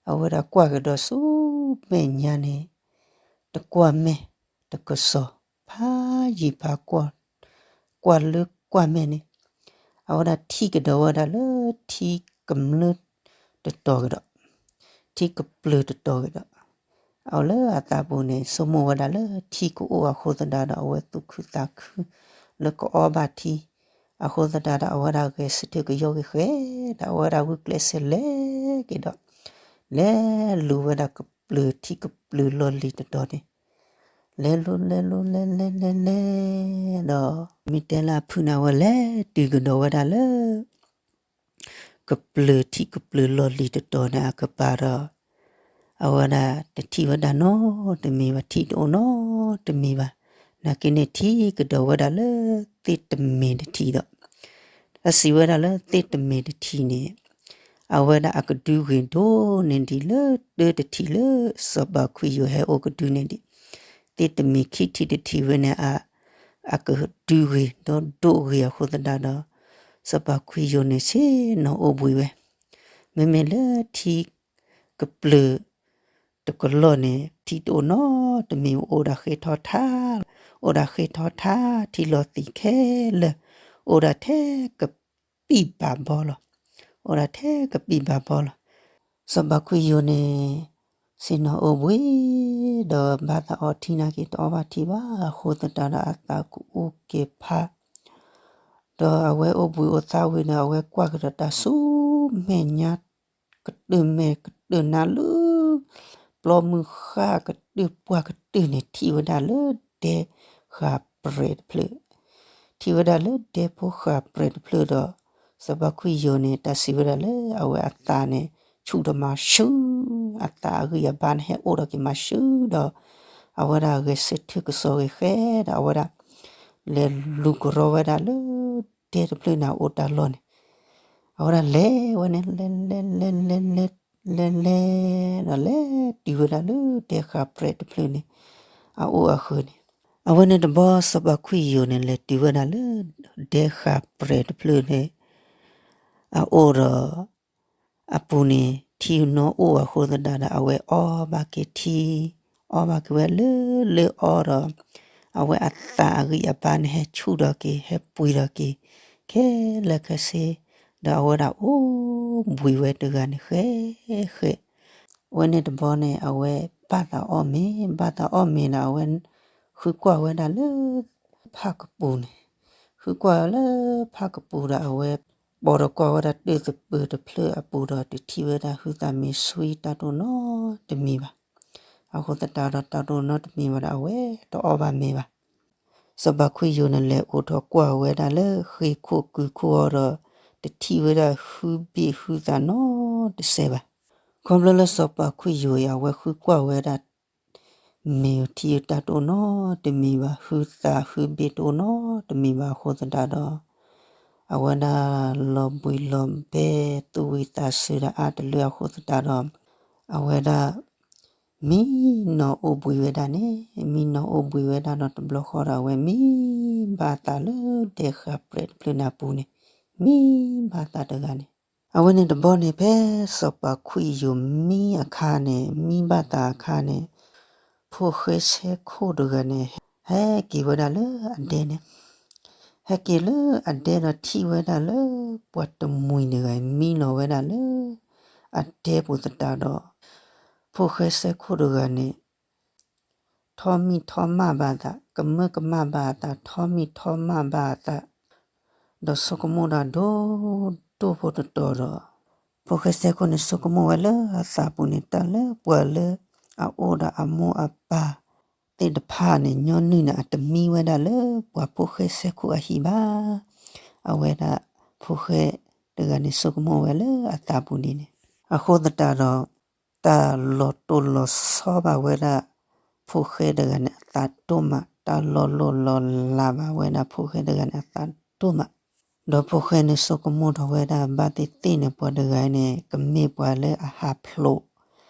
အဝဲဒၣ်ကွၢ်ကဒီးဆူမဲာ်ညါန့ၣ် တကွၢ်မဲာ်တကစီၣ် ဖးယံၤဖးကွၢ်, ကွၢ်လၢကွၢ်မဲာ်န့ၣ် အဝဲဒၣ်ထံကဒီးဝဲဒၣ်လၢထံကမျၢၢ်တတီၤကဒီး, ထံကပျၢၤတတီၤကဒီး, အဝဲလၢအသးပူၤန့ၣ် ဆိကမိၣ်ဝဲဒၣ်လၢထံကအိၣ်အဃိသတးဒီး အဝဲသူၣ်ခုသးခုလၢကအီဘၣ်ထံ, အဃိသတးဒီး အဝဲဒၣ်ဂဲၤဆၢထၢၣ်ကယီက့ၤဃဲၤဒီး အဝဲဒၣ်ဂုာ်ကျဲးစၢးလဲၤက့ၤဒီး လဲၤလူၤဝဲဒၣ်ကပျၢၤထံကပျၢၤလီၢ်လံၤတတီၤန့ၣ်, လဲၤလူၤလဲၤလူၤလဲၤလဲၤလဲၤလဲၤဒီး မ့ၢ်တဲလၢအဖုန့ၣ် အဝဲလဲၤတုၤကဒီးဝဲဒၣ်လၢ ကပျၢၤထံကပျၢၤလီၢ်လံၤတတီၤန့ၣ်အကပၤဒီး အဝဲဒၣ်တထံၣ်ဝဲဒၣ်နီတမံၤဘၣ်, ထံတအိၣ်နီတမံၤဘၣ်. နာ်က့န့ၣ် ထံကဒီးဝဲဒၣ်လၢသ့ၣ်တမ့ၢ်တထံဒီး အစံးဝဲဒၣ်လၢသ့ၣ်တမ့ၢ်တထံန့ၣ် အဝဲဒၣ်အကဒုဂ့ၤဒိၣ်န့ၢ်ဒံးလၢတၢတထံၣ်လၢစီၤပၤခွံယိၤဟဲအိၣ်ကဒုန့ၢ်ဒံး, သ့ၣ်တမ့ၢ်ခံထံၣ်တထံၣ်ဝဲန့ၣ် အကဒုဂ့ၤဒီးဒိၣ်ဂ့ၤအဃိသတးဒီး စီၤပၤခွံယိၤန့ၣ်ဆ့ၣ်နီၤအိၣ်ဘှံးဝဲ, မ့မ့ၢ်လၢထံ ကပျၢၤတကလီၢ်န့ၣ် ထံတအိၣ်နီတမံၤ အိၣ်ဒၣ်ဃ့ထီထါ, အိၣ်ဒၣ်ဃ့ထီထါ ထံလီၤသံးခဲလၢာ်, အိၣ်ဒၣ်ထဲကပံာ်ဘၣ်ဘီလီၤ, အိၣ်ဒၣ်ထဲကပံာ်ဘၣ်ဘီလီၤ. စီၤပၤခွံယိၤန့ၣ် ဆ့ၣ်နီၤအိၣ်ဘှံး ဒီးဘၣ်သးအီထံနာ်က့ တအီဘၣ်ထံဘၣ်အဃိသတးဒီး အသးကအူက့ၤဖး ဒီးအဝဲအိၣ်ဘှံးအိၣ်သါဝံၤဒီး အဝဲကွၢ်ကဒီးတၢ်ဆူမဲာ်ညါ ကတၢၢ်မဲာ်ကတၢၢ်နါလၢ ပျီမုၢ်ဃါကတၢၢ်ပှၢ်ကတၢၢ်န့ၣ် ထံၣ်ဝဲဒၣ်လၢဒဲဃာ်ပြဲးတဖျၢၣ်, ထံၣ်ဝဲဒၣ်လၢဒဲဖိဃာ်ပြဲးတဖျၢၣ်ဒီး စီၤပၤခွံယိၤန့ၣ် တၢ်စံးဝဲဒၣ်လၢအဝဲအသးန့ၣ် ဆူၣ်ဒီးမၤဆူၣ် အသးအဂံၢ်အဘါန့ၣ် ဟဲအိၣ်ဒီးက့ၤမၤဆူၣ်ဒီး အဝဲဒၣ်ဂဲၤဆၢထၢၣ်ကစီၣ်ဂ့ၤဃဲဒီး အဝဲဒၣ် လဲၤလူၤကရီဝဲဒၣ်လၢ ဒဲတဖျၢၣ်န့ၣ်အအိၣ်တၢ်လီၢ်န့ၣ် အဝဲဒၣ်လဲၤဝဲန့ၣ် လဲၤလဲၤလဲၤလဲၤလဲၤလဲၤလဲၤ ဒီးလဲၤတုၤဝဲဒၣ်လၢဒဲဃာ်ပြဲးတဖျၢၣ်န့ၣ် အအိၣ်အဃၢၤန့ၣ် အဝဲန့ၣ်တဘျီ စီၤပၤခွံၣ်ယိာ်န့ၣ် လဲၤတုၤဝဲဒၣ်လၢ ဒဲဃာ်ပြဲးတဖျၢၣ်န့ၣ် အအိၣ်ဒီး အပူၤန့ၣ် ထံနီၣ်အိၣ်အဃိသတးဒီး အဝဲအီဘၣ်က့ၤထံ အီဘၣ်က့ၤဝဲလၢလၢအီဒီး အဝဲအသးအဂံၢ်အဘါန့ၣ် ဟဲဆူၣ်ထီၣ်က့ၤ ဟဲပှ့ၤထီၣ်က့ၤ ခဲလၢာ်ခဲဆ့ ဒီးအဝဲဒၣ်အိၣ်ဘှံးဝဲတဂၤန့ၣ် ဃဲဃဲ အဝဲန့ၣ်တဘျီန့ၣ် အဝဲဘၣ်သးအီၣ်မ့ၤ ဘၣ်သးအီၣ်မ့ၤဒီး အဝဲ ဃုကွၢ်ဝဲဒၣ်လၢ ဖၣ်ကပူၤန့ၣ် ဃုကွၢ်လၢဖၣ်ကပူၤဒီး အဝဲ ပိာ်တကွၢ်ဝဲဒၣ်တၢ်သပၢၤတဖျၢၣ်အပူၤဒီး တထံၣ်ဝဲဒၣ်ဟုသးမ့ၤဆှံတၢ်တအိၣ်နီတမံၤဘၣ်. အဃိသတးဒီး တၢ်တအိၣ်နီတမံၤဘၣ်ဒီး အဝဲတအီၣ်ဘၣ်မ့ၤဘၣ်. စီၤပၤခွံၣ်ယိာ်န့ၣ် လဲၤအိးထီၣ်ကွၢ်ဝဲဒၣ်လၢ ဃ့ၢ်ခိၣ်ကုၢ်ခိၣ်အီၤဒီး တထံၣ်ဝဲဒၣ်ဟုဘ့ၣ်ဟုသးနီတစဲးဘၣ်. ခီဖျိလၢစီၤပၤခွံၣ်ယိာ်အံၤ အဝဲဃုကွၢ်ဝဲဒၣ် မ့ၢ်ထံၣ်တၢ်တအိၣ်နီတမံၤဘၣ်, ဟုသးဟုဘ့ၣ်တအိၣ်နီတမံၤဘၣ်အဃိသတးဒီး အဝဲဒၣ်လီၤဘှံးလီၤဘဲ သူၣ်ဝံသးစူၤဒီးအါတလၢအဃိသတးဒီး အဝဲဒၣ် မံနီၤအိၣ်ဘှံးဝဲဒၣ်န့ၣ်, မံနီၤအိၣ်ဘှံးဝဲဒၣ်ဒီးတဘျီဃီဒီး အဝဲမံဘၣ်အသးလၢဒဲဃာ်ပြဲးတဖျၢၣ်န့ၣ်အပူၤန့ၣ်, မံဘၣ်အသးတဂၤန့ၣ် အဝဲန့ၣ်တဘျီန့ၣ် ဖဲစီၤပၤခွံၣ်ယိာ်မံအခါန့ၣ်, မံဘၣ်သးအခါန့ၣ်, ဖိၣ်ဃဲဆဲခိၣ်တဂၤန့ၣ် ဟဲက့ၤဝဲဒၣ်လၢအဒဲန့ၣ်, ဟဲက့ၤလၢအဒဲဒီးထံၣ်ဝဲဒၣ်လၢ ပှၤတမှံၤတဂၤ မံလီၤဝဲဒၣ်လၢ အဒဲပူၤသတးဒီး ဖိၣ်ဃဲဆဲခိၣ်တဂၤန့ၣ် ထီၣ်မံထီၣ်မၣ်ဘၣ်အသး, ကမၢကမၣ်ဘၣ်အသး, ထီၣ်မံထီၣ်မၣ်ဘၣ်အသး, ဒီးဆိကမိၣ်ဒၣ်ဒိၣ်ဒိၣ်ဖိတတီၤဒီး ဖိၣ်ဃဲဆဲခိၣ်န့ၣ် ဆိကမိၣ်ဝဲလၢအသးပူၤန့ၣ် တၢ်လၢပှၤလၢအအိၣ်ဒီးအမိၢ်အပၢ်သ့ၣ်တဖၣ်န့ၣ် ညီနုၢ်န့ၣ် အတမံဝဲဒၣ်လၢပှၤဖိၣ်ဃဲဆဲခိၣ်အဟံၣ်ဘၣ်. အဝဲဒၣ်ဖိၣ်ဃဲတဂၤန့ၣ် ဆိကမိၣ်ဝဲလၢအသးပူၤဒ်န့ၣ်, အဃိသတးဒီး တၢ်လီၤတိၢ်လီၤဆီဘၣ်ဝဲဒၣ် ဖိၣ်ဃဲတဂၤန့ၣ် အသးဒိၣ်မး, တၢ်လီၤလိၢ်လီၤလးဘၣ်ဝဲဒၣ် ဖိၣ်ဃဲတဂၤန့ၣ် အသးဒိၣ်မး, ဒီးဖိၣ်ဃဲန့ၣ် ဆိကမိၣ်ထီၣ်ဝဲဒၣ် ဘၣ်သ့ၣ်သ့ၣ်န့ၣ် ပှၤတဂၤန့ၣ် ကမ့ၢ်ပှၤလၢအဟးဖျိး,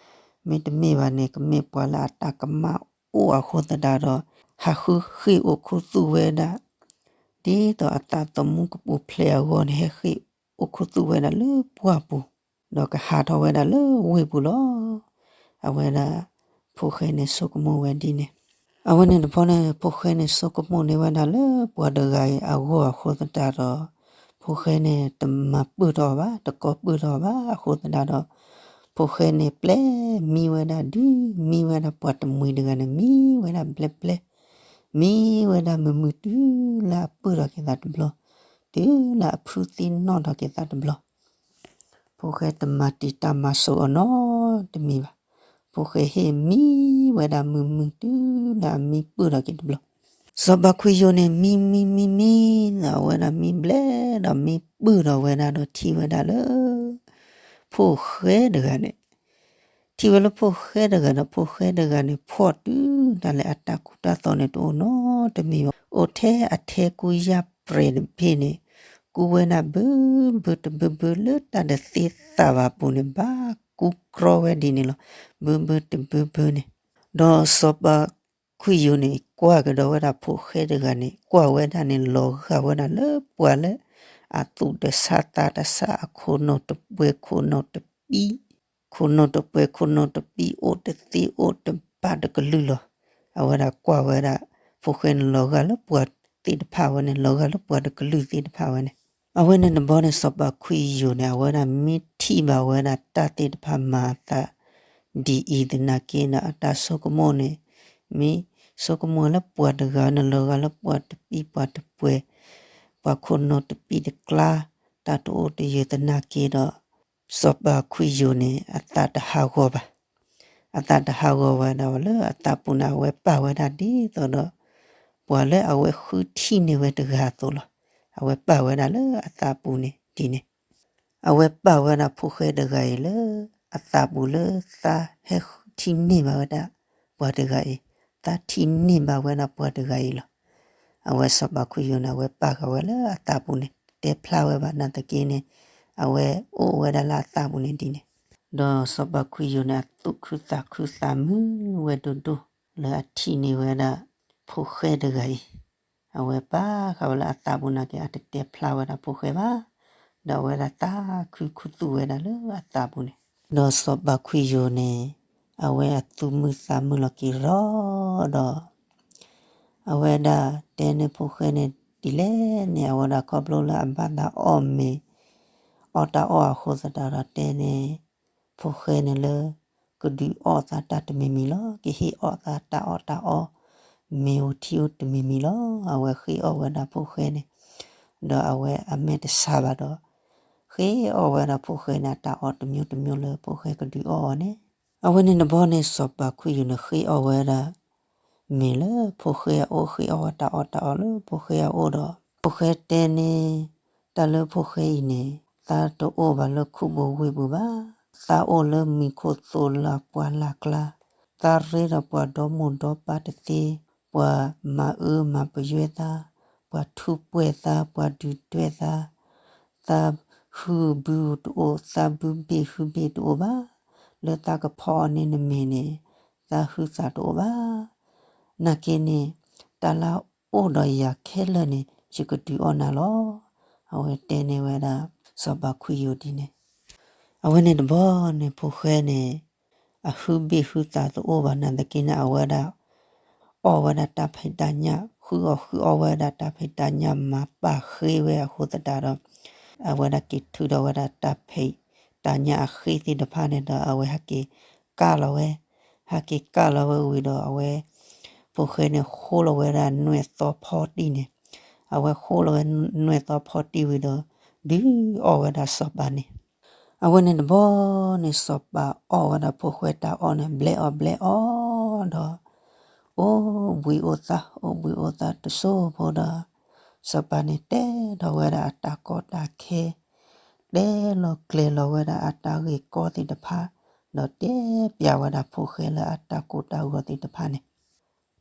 မ့တမ့ၢ်ဘၣ်န့ၣ် ကမ့ၢ်ပှၤလၢအတၢ်ကမၣ်အိၣ်အဃိသတးဒီး ဟးဃုဃ့ၢ်အိၣ်ခူသူၣ်ဝဲဒၣ် ဒ်သိးအသးသမူကပူၤဖျဲးအဂီၢ်န့ၣ် ဟဲဃ့ၢ်အိၣ်ခူသူၣ်ဝဲဒၣ်လၢပှၢ်ပူၤ, ဒီးကဟးထီၣ်ဝဲဒၣ်လၢဝ့ၢ်ပူၤလီၤ. အဝဲဒၣ် ဖိၣ်ဃဲန့ၣ်ဆိကမိၣ်ဝဲဒ်န့ၣ်, အဝဲန့ၣ်တဘျီန့ၣ် ဖိၣ်ဃဲန့ၣ်ဆိကမိၣ်န့ၢ်ဝဲဒၣ်လၢပှၤတဂၤအံၤအဂီၢ်အဃိသတးဒီး ဖိၣ်ဃဲန့ၣ်တမၤပၢၢ်ထီၣ်အီၤဘၣ်, တကိးပၢၢ်ထီၣ်အီၤဘၣ်အဃိသတးဒီး ဖိၣ်ဃဲန့ၣ်ပျဲမံဝဲဒၣ်ဒုး, မံဝဲဒၣ်ပှၤတမှံၤတဂၤန့ၣ် မံဝဲဒၣ်ဘျဲဘျဲ, မံဝဲဒၣ်မုာ်မုာ်တုၤလၢအပၢၢ်ထီၣ်က့ၤသးတဘျီ, တုၤလၢအဖုသံနီၣ်ထီၣ်က့ၤသးတဘျီ, ဖိၣ်ဃဲတမၤတံာ်တၢ်မၤစီၤအီၤနီတမံၤဘၣ်. ဖိၣ်ဃဲဟ့ၣ်မံဝဲဒၣ်မုာ်မုာ်တုၤလၢအမံပၢၢ်ထီၣ်က့ၤတဘျီ, စီၤပၤခွံၣ်ယိာ်န့ၣ် မံမံမံမံ အဝဲဒၣ်မံဘျဲဒီးမံပၢၢ်ထီၣ်ဝဲဒၣ်ဒီးထံၣ်ဝဲဒၣ်လၢ ဖိၣ်ဃဲတဂၤန့ၣ် ထံၣ်ဝဲလၢဖိၣ်ဃဲတဂၤဒီး ဖိၣ်ဃဲတဂၤန့ၣ် ဖှီၣ်တုၤဒၣ်လဲာ်အတၢ်ကူတၢ်သိးန့ၣ်တအိၣ်နီတမံၤဘၣ်. အိၣ်ထဲအထဲကူယၢ်ပြဲးတဘ့ၣ်န့ၣ် ကူဝဲဒၣ်ဘၢဘၢတဘၢဘၢလၢတၢ်တသ့သးဘၣ်အပူၤန့ၣ် ဘၣ်ကူကြီဝဲဒ်န့ၣ်လီၤ. ဘၢဘၢတဘၢဘၢန့ၣ် ဒီးစီၤပၤခွံၣ်ယိာ်န့ၣ် ကွၢ်ကဒီးဝဲဒၣ်ဖိၣ်ဃဲတဂၤန့ၣ် ကွၢ်ဝဲဒၣ်န့ၣ် လီၤဂာ်ဝဲဒၣ်လၢပှၤလၢ အသူၣ်တဆါသးတဆါ အခိၣ်နူာ်တပှဲၤခိၣ်နူာ်တပံ ခိၣ်နူာ်တပှဲၤခိၣ်နူာ်တပံ အိၣ်တသ့အိၣ်တဘၣ်တကလုာ်လီၤ. အဝဲဒၣ်ကွၢ်ဝဲဒၣ် ဖိၣ်ဃဲန့ၣ် လီၤဂာ်လၢပှၤသ့ၣ်တဖၣ်ဝဲန့ၣ် လီၤဂာ်လၢပှၤတကလုာ်သ့ၣ်တဖၣ်ဝဲန့ၣ် အဝဲန့ၣ်တဘျီန့ၣ် စီၤပၤခွံၣ်ယိာ်န့ၣ် အဝဲဒၣ်မ့ၢ်ထံၣ်ဘၣ်ဝဲဒၣ်တၢ်သ့ၣ်တဖၣ်မၤအသး ဒ်အံၤသနာ်က့ဒီး အတၢ်ဆိကမိၣ်န့ၣ် မ့ၢ်ဆိကမိၣ်လၢပှၤတဂၤန့ၣ် လီၤဂာ်လၢပှၤတပံပှၤတပှဲၤ ပှၤခိၣ်နူာ်တပံတကျါ တၢ်တအိၣ်တယၢၤသနာ်က့ဒီး စီၤပၤခွံၣ်ယိာ်န့ၣ် အသးတဟးဂီၤဘၣ်. အသးတဟးဂီၤဝဲဒၣ်လၢအသးပူၤန့ၣ် အဝဲပာ်ဝဲဒၣ်ဒ်သိးဒီး ပှၤလၢအဝဲဃုထံၣ်န့ၢ်ဝဲတဂၤအသိးလီၤ. အဝဲပာ်ဝဲဒၣ်လၢအသးပူၤန့ၣ်ဒ်န့ၣ် အဝဲပာ်ဝဲဒၣ်ဖိၣ်ဃဲတဂၤအံၤလၢ အသးပူၤလၢသးဟဲထံၣ်န့ၢ်ဘၣ်ဝဲဒၣ်ပှၤတဂၤအံၤ, သးထံၣ်န့ၢ်ဘၣ်ဝဲဒၣ်ပှၤတဂၤအံၤလီၤ. အဝဲစီၤပၤခွံယိၤန့ၣ် အဝဲပာ်ဃာ်ဝဲလၢအသးပူၤန့ၣ် တဲဖျါဝဲဘၣ်နာ်သက့န့ၣ် အဝဲအိၣ်ဝဲဒၣ်လၢအသးပူၤန့ၣ်ဒ်န့ၣ်, ဒီးစီၤပၤခွံယိၤန့ၣ် အသူၣ်ခုသးခုသးမုာ်ဝဲဒိၣ်ဒိၣ် လၢအထံၣ်န့ၢ်ဝဲဒၣ်ဖိၣ်ဃဲတဂၤအံၤ, အဝဲပာ်ဃာ်ဝဲလၢအသးပူၤနာ်သက့ အတတဲဖျါဝဲဒၣ်ဖိၣ်ဃဲဘၣ်, ဒီးအဝဲဒၣ်သးခုခူသူၣ်ဝဲဒၣ်လၢအသးပူၤန့ၣ်, ဒီးစီၤပၤခွံယိၤန့ၣ် အဝဲအသူၣ်မုာ်သးမုာ်လီၤက့ၤရီဒီး အဝဲဒၣ်တဲန့ၢ်ဖိၣ်ဃဲန့ၣ်ဒ်လဲၣ်န့ၣ် အဝဲဒၣ်ခီဖျိလၢအဘၣ်သးအီၣ်မ့ၤ အီၣ်တၢ်အီၣ်အဃိသတးဒီးတဲန့ၣ် ဖိၣ်ဃဲန့ၣ်လၢ ကဒုးအီၣ်သးတၢ်တမံၤမံၤလီၤ. ကဟ့ၣ်အီၣ်သးတၢ်အီၣ်တၢ်အီ မ့ၤဧိၤထံဧိၤတမံၤမံၤလီၤ. အဝဲဃ့အီၣ်ဝဲဒၣ်ဖိၣ်ဃဲန့ၣ် ဒီးအဝဲအမဲာ်တဆါဘၣ်ဒီး ဃ့အီၣ်ဝဲဒၣ်ဖိၣ်ဃဲန့ၣ် အတၢ်အီၣ်တမျိုးတမျိုးလၢဖိၣ်ဃဲကဒုးအီၣ်အီၤန့ၣ်, အဝဲန့ၣ်တဘျီန့ၣ် စီၤပၤခွံယိၤန့ၣ် ဃ့အီၣ်ဝဲဒၣ် မ့ၤလၢဖိၣ်ဃဲအအိၣ် ဃ့အီၣ်ဝဲတၢ်အီၣ်တၢ်အီလၢဖိၣ်ဃဲအအိၣ်ဒီး ဖိၣ်ဃဲတဲန့ၣ် တၢ်လၢဖိၣ်ဃဲအံၤန့ၣ် သးတအိၣ်ဘၣ်လၢခူပူၤဝ့ၢ်ပူၤဘၣ်. သးအိၣ်လၢမံၤခိၣ်သိးလၢပှၢ်လၢ်ကျါ, သးရ့ဒီးပှၤဒီမိၢ်ဒီပၢ်တသ့, ပှၤမၤအၢမၤပယွဲသး, ပှၤထူးပှဲၤသး, ပှၤဒုၣ်ဒွဲၣ်သး, သးဟုဘုတအိၣ်, သးဘုဘ့ၣ်ဟုဘ့ၣ်တအိၣ်ဘၣ်. လၢသးကဖီအီၤန့ၢ်နမ့ၤန့ၣ် သးဟုသးတအိၣ်ဘၣ်. နာ်က့န့ၣ် တၢ်လၢအအိၣ်ဒီးယၤခဲလၢာ်န့ၣ် ယကဒုးအီၣ်နၤလီၤ. အဝဲတဲန့ၢ်ဝဲဒၣ် စီၤပၤခွံယိၤဒ်န့ၣ်, အဝဲန့ၣ်တဘျီန့ၣ် ဖိၣ်ဃဲန့ၣ် အဟုဘ့ၣ်ဟုသးတအိၣ်ဘၣ်နာ်သက့န့ၣ် အဝဲဒၣ် အီၣ်ဝဲဒၣ်တၢ်ဖံးတၢ်ညၣ် ဃုအီၣ်ဃုအီဝဲဒၣ်တၢ်ဖံးတၢ်ညၣ်မၤပာ်ဃ့ဝဲအဃိသတးဒီး အဝဲဒၣ်က့ၤထုးထီၣ်ဝဲဒၣ်တၢ်ဖံးတၢ်ညၣ်အဃ့သ့ၣ်တဖၣ်န့ၣ်ဒီး အဝဲဟဲက့ၤကၢ်လီၤဝဲ, ဟဲက့ၤကၢ်လီၤဝဲဝံၤဒီးအဝဲ ဖိၣ်ဃဲန့ၣ် ဃိလီၤဝဲဒၣ်နွဲၣ်သီဖီတံၢ်န့ၣ်, အဝဲဃိလီၤဝဲနွဲၣ်သီဖီတံၢ်ဝံၤဒီး ဒုးအီၣ်ဝဲဒၣ်စီၤပၤန့ၣ် အဝဲန့ၣ်တဘျီန့ၣ် စီၤပၤအီၣ်ဝဲဒၣ်ဖိၣ်ဃဲတၢ်အီၣ်န့ၣ် ဘျဲးအီၣ်ဘျဲးအီဒီး အိၣ်ဘှံးအိၣ်သါ အိၣ်ဘှံးအိၣ်သါတစိၢ်ဖိဒီး စီၤပၤန့ၣ်တဲထီၣ်ဝဲဒၣ်အတၢ်ကီတၢ်ခဲ, တဲလီၤကျဲၤလီၤဝဲဒၣ်အတၢ်ဂ့ၢ်ကီသ့ၣ်တဖၣ်, ဒီးတဲပျးဝဲဒၣ်ဖိၣ်ဃဲလၢအတၢ်ကိၢ်တၢ်ဂီၤသ့ၣ်တဖၣ်န့ၣ်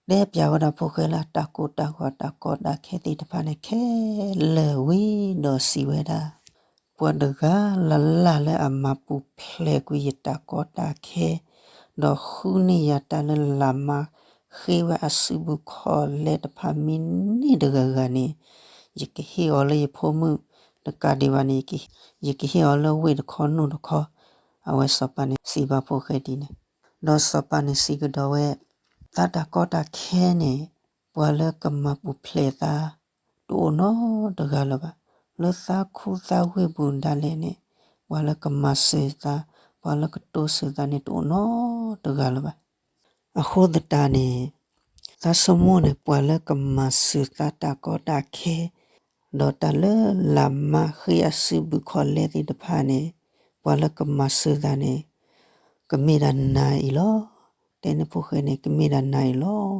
တဲပျးဝဲဒၣ်ဖိၣ်ဃဲလၢအတၢ်ကိၢ်တၢ်ဂီၤတၢ်ကီတၢ်ခဲသ့ၣ်တဖၣ်န့ၣ် ခဲလၢာ်ဝံၤဒီးစံးဝဲဒၣ်, ပှၤတဂၤလၢ်လၢ်လၢအမၤပူၤဖျဲးကွံာ်ယတၢ်ကီတၢ်ခဲ, ဒီးဃုန့ၢ်ယၤတၢ်လၢလၤမၤဃ့ဝဲအစုပူၤခီၣ်လဲတဖၣ်မ့ၢ်န့ၢ်တဂၤဂၤန့ၣ်, ယကဟ့ၣ်အီၤလၢယဖိမုၣ်တကးဒံးဘၣ်န့ၣ်, ယကဟ့ၣ်အီၤလၢဝ့ၢ်တခီနိၣ်တခီ, အဝဲစီၤပၤန့ၣ်စံးဘၣ်ဖိၣ်ဃဲဒ်န့ၣ်, ဒီးစီၤပၤန့ၣ်စံးကဒီးဝဲ, သးတၢ်ကီတၢ်ခဲန့ၣ် ပှၤလၢကမၤပူၤဖျဲးသး တအိၣ်နီတဂၤလၢၤဘၣ်. လၢသးခူသးဝ့ၢ်ပူၤဒၣ်လဲာ်န့ၣ် ပှၤလၢကမၤစၢၤသး ပှၤလၢကတိစၢၤသးန့ၣ် တအိၣ်နီတဂၤလၢၤဘၣ်. အဃိသတးန့ၣ် သးဆိကမိၣ်န့ၣ် ပှၤလၢကမၤစၢၤသးတၢ်ကီတၢ်ခဲ ဒီးတၢ်လၢလၤမၤဃ့အစုပူၤခီၣ်လဲသ့ၣ်တဖၣ်န့ၣ် ပှၤလၢကမၤစၢၤသးန့ၣ် ကမ့ၢ်ဒၣ်နၤအံၤလီၤ. တဲန့ၢ်ဖိၣ်ဃဲန့ၣ် ကမ့ၢ်ဒၣ်နၤအံၤလီၤ.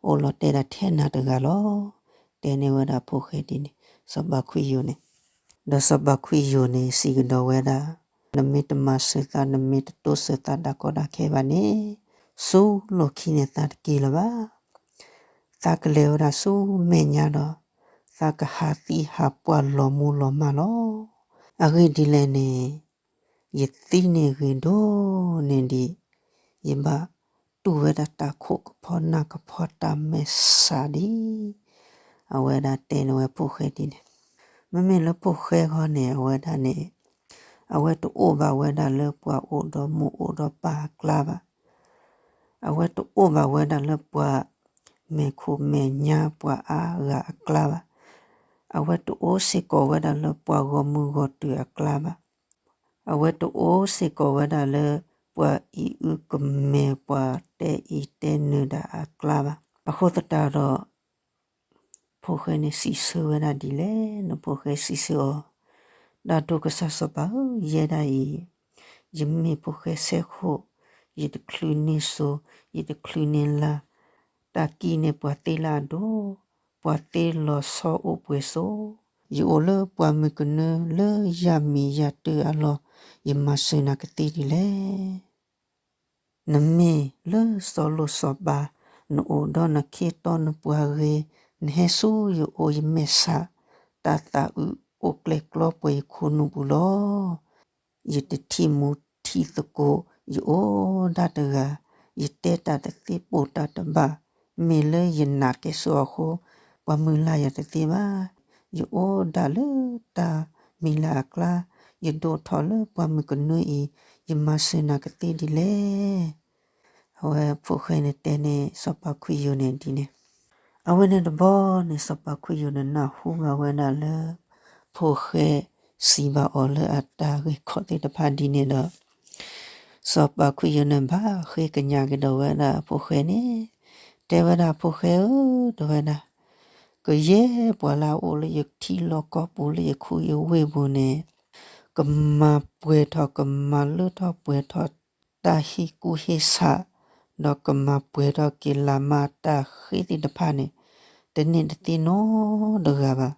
အိၣ်လီၤတဲဒၣ်ထဲနၤတဂၤလီၤ. တဲန့ၢ်ဝဲဒၣ်ဖိၣ်ဃဲဒ်န့ၣ်, စီၤပၤခွံယိၤန့ၣ်, ဒီးစီၤပၤခွံယိၤန့ၣ် စံးကဒီးဝဲဒၣ်, နမ့ၢ်တမၤစၢၤသး နမ့ၢ်တတိစၢၤသးတၢ်ကီတၢ်ခဲဘၣ်န့ၣ်, ဆူလီၢ်ခံန့ၣ်သးတက့ၤလၢၤဘၣ်. သးကလဲၤဝဲဒၣ်ဆူမဲာ်ညါဒီး သးကဟးသံဟးပှၢ်လီၤမူလီၤမၢ်လီၤ. အဂ့ၢ်ဒ်လဲၣ်န့ၣ် ယသံန့ၢ်ဂ့ၤဒိၣ်န့ၢ်ဒံး, ယဘၣ်တူၢ်ဝဲဒၣ်တၢ်ခိၣ်ကဖီနၢ်ကဖီတၢ်မဲာ်ဆှးဒံး, အဝဲဒၣ်တဲန့ၢ်ဝဲဖိၣ်ဃဲဒ်န့ၣ်, မ့မ့ၢ်လၢဖိၣ်ဃဲခီန့ၣ် အဝဲဒၣ်န့ၣ် အဝဲတအိၣ်ဘၣ်ဝဲဒၣ်လၢပှၤအိၣ်ဒီးမိၢ်အိၣ်ဒီးပၢ်အကျါဘၣ်. အဝဲတအိၣ်ဘၣ်ဝဲဒၣ်လၢပှၤမဲာ်ခိၣ်မဲာ်ညါပှၤအါဂၤအကျါဘၣ်. အဝဲတအိၣ်စ့ၢ်ကီးဝဲဒၣ်လၢပှၤဂီၢ်မုၢ်ဂီၢ်တၢ်အကျါဘၣ်. အဝဲတအိၣ်စ့ၢ်ကီးဝဲဒၣ်လၢပှၤအံၤအုကမဲာ်ပှၤတဲအံၤတဲနုၤဒၣ်အကျါဘၣ်. အဃိသတးဒီး ဖိၣ်ဃဲန့ၣ်စံးဆၢဝဲဒၣ်ဒ်လဲၣ်န့ၣ် ဖိၣ်ဃဲစံးဆၢအီၤ, တၢ်ဒိၣ်ကစၢ်စီၤပၤဧၢ, ယဲဒၣ်အံၤ ယမ့ၢ်ဖိၣ်ဃဲဆဲခိၣ်, ယတချုးန့ၢ်စိၤ, ယတချုးန့ၢ်လါ, တၢ်ကံၣ်န့ၢ်ပှၤသ့လၢအဒိၣ်, ပှၤသ့လီၤဆီအိၣ်ပှဲၤစိ, ယအိၣ်လၢပှၤမုၢ်ကနၢလၢယၤမံၤယၤတၢ်အလီၢ်, ယမၤစၢၤနၤကသ့ဒ်လဲၣ်. နမ့ၢ်လၢစီၤလိၣ်စီၤပၤ, နအိၣ်ဒီးနခ့တီနပှၤဂ့ၤ, နဟဲဆူယအိၣ်ယမဲာ်ဆှး, တၢ်သးအုးအိၣ်ကျဲကျီပှဲၤယခိၣ်နူာ်ပူၤလီၤ. ယတထံၣ်မူထံၣ်သကိး, ယအိၣ်ဒၣ်တဂၤ, ယတဲတၢ်တသ့ပိာ်တၢ်တဘၣ်, မ့ၢ်လၢယနာ်ကဲဆိးအဃိ, ပှၤမုၢ်လၢ်ယၤတသ့ဘၣ်. ယအိၣ်ဒၣ်လၢတၢ်မံၤလၢ်အကျါ, ယဒိၣ်ထီၣ်လၢပှၤမုၣ်ကနၢအံၤ, ယမၤစၢၤနၤကသ့ဒ်လဲၣ်. အဝဲဖိၣ်ဃဲန့ၣ်တဲန့ၣ် စီၤပၤခွံယိၤန့ၣ်ဒ်န့ၣ်. အဝဲန့ၣ်တဘျီန့ၣ် စီၤပၤခွံယိၤန့ၣ်နၢ်ဟူဘၣ်ဝဲဒၣ်လၢ ဖိၣ်ဃဲစံးဘၣ်အီၤလၢအတၢ်ဂ့ၢ်ခိၣ်သ့ၣ်တဖၣ်ဒ်န့ၣ်ဒီး စီၤပၤခွံယိၤန့ၣ်ဘၣ်ဃ့ကညးကဒီးဝဲဒၣ်ဖိၣ်ဃဲန့ၣ်, တဲဝဲဒၣ်ဖိၣ်ဃဲဧၢ, တဲဝဲဒၣ်, ကယဲၢ်ပှၤလၢအအိၣ်လၢယထံလီၢ်ကီၢ်ပူၤလၢယခူယဝ့ၢ်ပူၤန့ၣ်, ကမၤပှဲၤထီၣ်ကမၤလၢထီၣ်ပှဲၤထီၣ်တၢ်ဟ့ၣ်ကူၣ်ဟ့ၣ်ဆး, ဒီးကမၤပှဲၤထီၣ်က့ၤလၢ်မၤတၢ်ဃ့သ့ၣ်တဖၣ်န့ၣ်, တန့ၢ်တသ့နီတဂၤဘၣ်.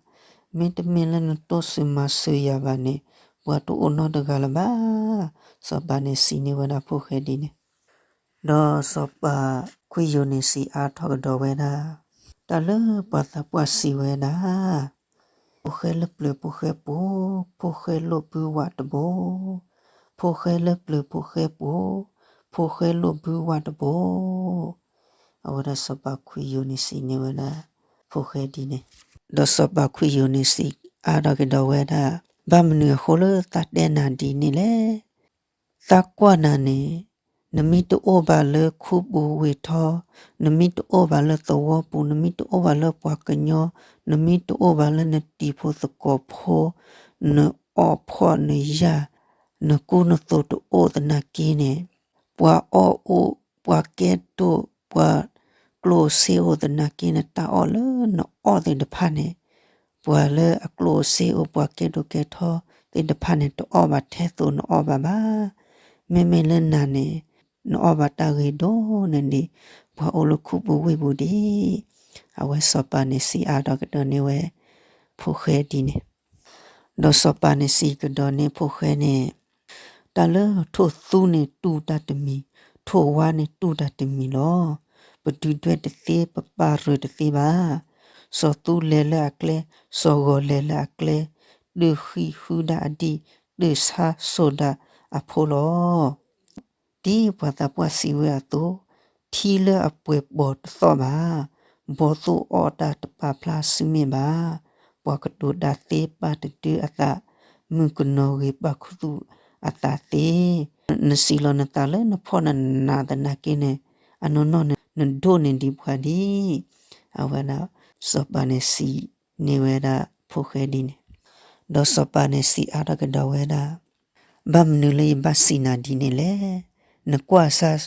မ့တမ့ၢ်လၢနတိစၢၤမၤစၢၤယၤဘၣ်န့ၣ်, ပှၤတအိၣ်နီတဂၤလၢၤဘၣ်. စီၤပၤန့ၣ်စံးန့ၢ်ဝဲဒၣ်ဖိၣ်ဃဲဒ်န့ၣ် ဒီးစီၤပၤခွံယိၤန့ၣ်စံးအါထီၣ်ကဒီးဝဲဒၣ်, တၢ်လၢပှၤသးပှၢ်စံးဝဲဒၣ်, ဖိၣ်ဃဲလၢပျၢၤဖိၣ်ဃဲပှိၤ, ဖိၣ်ဃဲလိၣ်ဘုဝးတဘိ, ဖိၣ်ဃဲလၢပျၢၤဖိၣ်ဃဲပှိၤ, ဖိၣ်ဃဲလိၣ်ဘုဝးတဘိ. အဝဲဒၣ်စီၤပၤခွံယိၤန့ၣ်စံးန့ၢ်ဝဲဒၣ် ဖိၣ်ဃဲဒ်န့ၣ်, ဒီးစီၤပၤခွံယိၤန့ၣ်စံးအါထီၣ်ကဒီးဝဲဒၣ်, ဘၣ်မနုၤအဃိလၢသးတဲနၤဒ်န့ၣ်လဲၣ်. သးကွၢ်နၤန့ၣ်, နမ့ၢ်တအိၣ်ဘၣ်လၢခူပူၤဝ့ၢ်ထီ, နမ့ၢ်တအိၣ်ဘၣ်လၢသဝီပူၤ, နမ့ၢ်တအိၣ်ဘၣ်လၢပှၤကညီ, နမ့ၢ်တအိၣ်ဘၣ်လၢနတံၤဖိသကိးဖိ, နအီၣ်ဖှီၣ်နယာ်, နကူနသိးတအိၣ်သနာ်က့န့ၣ်, ပှၤအီၣ်အိၣ်, ပှၤကဲဒိၣ်, ပှၤကျိၣ်စ့အိၣ်သနာ်က့န့ၣ်, တၢ်အီၣ်လၢနအီၣ်သ့ၣ်တဖၣ်န့ၣ်, ပှၤလၢအကျိၣ်စ့အိၣ်ပှၤကဲဒိၣ်ကဲထီသ့ၣ်တဖၣ်န့ၣ် တအီၣ်ဘၣ်ထဲသိးနအီၣ်ဘၣ်ဘၣ်. မ့မ့ၢ်လၢနၤန့ၣ်, နအီၣ်ဘၣ်တၢ်ဂ့ၤဒိၣ်န့ၢ်ဒံး ပှၤအိၣ်လၢခူပူၤဝ့ၢ်ပူၤဒံး. အဝဲစီၤပၤန့ၣ်စံးအါထီၣ်ကဒီးန့ၢ်ဝဲ ဖိၣ်ဃဲဒ်န့ၣ်, ဒီးစီၤပၤန့ၣ်စံးကဒီးန့ၢ်ဖိၣ်ဃဲန့ၣ်, တၢ်လၢထိၣ်သူန့ၣ်တူၢ်တၢ်တမံၤ, ထိၣ်ဝါန့ၣ်တူၢ်တၢ်တမံၤလီၤ. ပဒုၣ်ဒွဲၣ်တသ့ ပပာ်ရၢၢ်တသ့ဘၣ်. စီၤသူလဲၤလၢအကျဲ, စီၤဂီၤလဲၤလၢအကျဲ, တၢၢ်ဃံးဃုဒၣ်အဒံၣ်, တၢၢ်ဆါစိာ်ဒၣ်အဖိလီၤ. ဒ်ပှၤသးပှၢ်စံးဝဲအသိး, ထံလၢအပှဲၤပိာ်တသီၣ်ဘၣ်, ဘီသိၣ်အီၣ်တၢ်တပာ်ဖျါဆူမဲာ်ဘၣ်, ပှၤကတိၤတၢ်သ့ပာ်တဒၢအသး, မုၣ်ကနီၤဂ့ၤပာ်ခူသူၣ်အသးသ့, နစံးလီၤနသးလၢနဖှီၣ်နနးသနာ်က့န့ၣ်, အနီၢ်နီၢ်န့ၣ် နဒိၣ်န့ၢ်ဒံးပှၤဒံး. အဝဲဒၣ် စီၤပၤန့ၣ်စံးန့ၢ်ဝဲဒၣ်ဖိၣ်ဃဲဒ်န့ၣ်, ဒီးစီၤပၤန့ၣ်စံးအါထီၣ်ကဒီးဝဲဒၣ်, ဘၣ်မနုၤလၢယဘၣ်စံးနၤဒ်န့ၣ်လဲၣ်. နကွၢ်စၢ်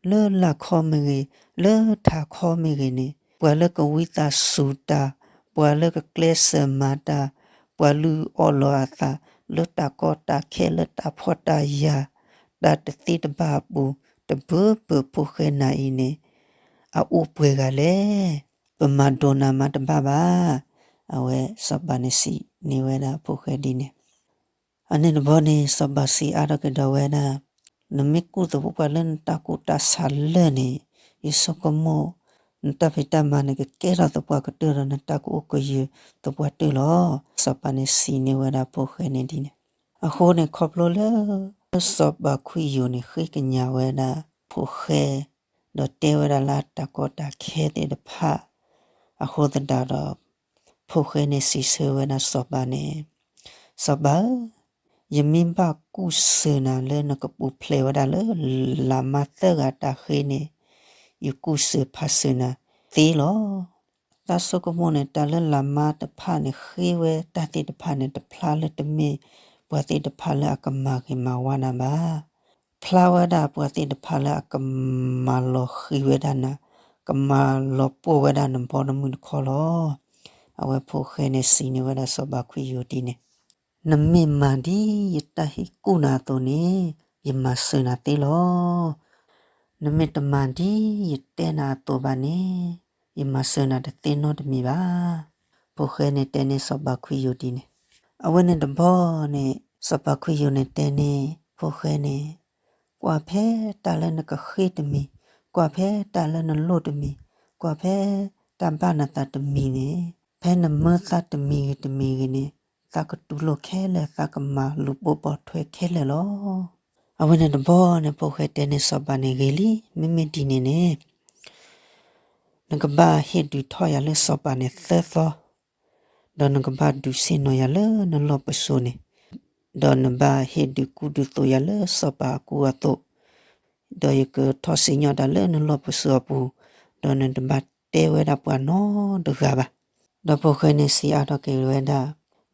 လၢလာ်ခီမ့ၢ်ဂ့ၤ, လၢထးခီမ့ၢ်ဂ့ၤန့ၣ်, ပှၤလၢကဝံသးစူၤတၢ်, ပှၤလၢကကျဲးစၢးမၤတၢ်, ပှၤလုၢ်အီၣ်လီၤအသး လၢတၢ်ကီတၢ်ခဲလၢတၢ်ဖှီၣ်တၢ်ယာ်, တၢ်တသ့တဘၣ်အပူၤ, တဘၢဘၢဖိၣ်ဃဲနၤအံၤန့ၣ်, အအိၣ်ပှဲၤဂၤလဲၣ်. ပမၤဒိးနၤမၤတဘၣ်ဘၣ်. အဝဲစီၤပၤန့ၣ်စံးန့ၢ်ဝဲဒၣ်ဖိၣ်ဃဲဒ်န့ၣ် အန့ၣ်တဘျီန့ၣ် စီၤပၤစံးအါထီၣ်ကဒီးဝဲဒၣ်, နမ့ၢ်ကူၣ်သးပှၢ်လၢနတၢ်ကူၣ်တၢ်ဆးလၢာ်န့ၣ်, ယဆိကမိၣ် နတၢ်ဖံးတၢ်မၤန့ၣ် ကကဲထီၣ်သပှၢ်ကတၢၢ်ဒီး နတၢ်ကအိၣ်ကယၢၤသပှၢ်တၢၢ်လီၤ. စီၤပၤန့ၣ်စံးန့ၢ်ဝဲဒၣ်ဖိၣ်ဃဲန့ၣ်ဒ်န့ၣ်, အဃိန့ၣ် ခီဖျိလၢ စီၤပၤခွံယိၤန့ၣ် ဃ့ကညးဝဲဒၣ်ဖိၣ်ဃဲ ဒီးတဲဝဲဒၣ်လၢတၢ်ကီတၢ်ခဲသ့ၣ်တဖၣ် အဃိသတးဒီး ဖိၣ်ဃဲန့ၣ်စံးဆၢဝဲဒၣ်စီၤပၤန့ၣ်, စီၤပၤဧၢ, ယမ့ၢ်ဘၣ်ကူၣ်စၢၤနၤလၢနကပူၤဖျဲးဝဲဒၣ်လၢ လၢ်မါသၢဂၤတၢ်ဃ့န့ၣ်, ယကူၣ်စၢၤဖးစၢၤနၤသ့လီၤ. တၢ်ဆိကမိၣ်န့ၣ် တၢ်လၢလၢ်မါတဖၣ်န့ၣ် ဃ့ဝဲတၢ်သ့ၣ်တဖၣ်န့ၣ် တဖျါလၢတမ့ၢ်ပှၤသ့ၣ်တဖၣ်လၢအကမၤဂ့ၤမၤဝါနၤဘၣ်. ဖျါဝဲဒၣ်ပှၤသ့ၣ်တဖၣ်လၢအကမၤလီၤဃံၤဝဲဒၣ်နၤ, ကမၤလီၤပှီၢ်ဝဲဒၣ်နဘီနမုၢ်တခီလီၤ. အဝဲဖိၣ်ဃဲန့ၣ်စံးန့ၢ်ဝဲဒၣ်စီၤပၤခွံယိၤဒ်န့ၣ်, နမ့ၢ်မၤဒ်ယတၢ်ဟ့ၣ်ကူၣ်နၤအသိးန့ၣ်, ယမၤစၢၤနၤသ့လီၤ. နမ့ၢ်တမၤဒ်ယတဲနၤအသိးဘၣ်န့ၣ်, ယမၤစၢၤနၤတသ့နီတမံၤဘၣ်. ဖိၣ်ဃဲန့ၣ်တဲန့ၢ်စီၤပၤခွံယိၤဒ်န့ၣ်, အဝဲန့ၣ်တဘျီန့ၣ် စီၤပၤခွံယိၤန့ၣ်တဲန့ၢ်ဖိၣ်ဃဲန့ၣ်, ကွၢ်ဖဲတၢ်လၢနကဃ့တမံၤ, ကွၢ်ဖဲတၢ်လၢနလိၣ်တမံၤ, ကွၢ်ဖဲတၢ်ဘၣ်နသးတမံၤန့ၣ်, ဖဲနမၢသးတမံၤဂ့ၤတမံၤဂ့ၤန့ၣ်, သးကတူၢ်လိာ်ခဲလၢာ်, သးကမၤလူၤပိာ်ထွဲခဲလၢာ်လီၤ. အဝဲန့ၣ်တဘျီန့ၣ် ဖိၣ်ဃဲတဲန့ၢ်စီၤပၤန့ၣ်ဂ့ၤလံ, မ့မ့ၢ်ဒ်န့ၣ်န့ၣ် နကဘၣ်ဟ့ၣ်ဒုးထီၣ်ယၤလၢစီၤပၤန့ၣ်သၢသီ, ဒီးနကဘၣ်ဒုးဆ့ၣ်နီၤယၤလၢနလီၢ်ပစိၤန့ၣ်, ဒီးနဘၣ်ဟ့ၣ်ဒုးကူဒုးသိးယၤလၢစီၤပၤအကူအသိး, ဒီးယကထီၣ်စံၣ်ညီၣ်တၢ်လၢနလီၢ်ပစိၤအပူၤ, ဒီးနတဘၣ်တဲဝဲဒၣ်ပှၤနီတဂၤဘၣ်. ဒီးဖိၣ်ဃဲန့ၣ်စံးအါထီၣ်က့ၤဝဲဒၣ်,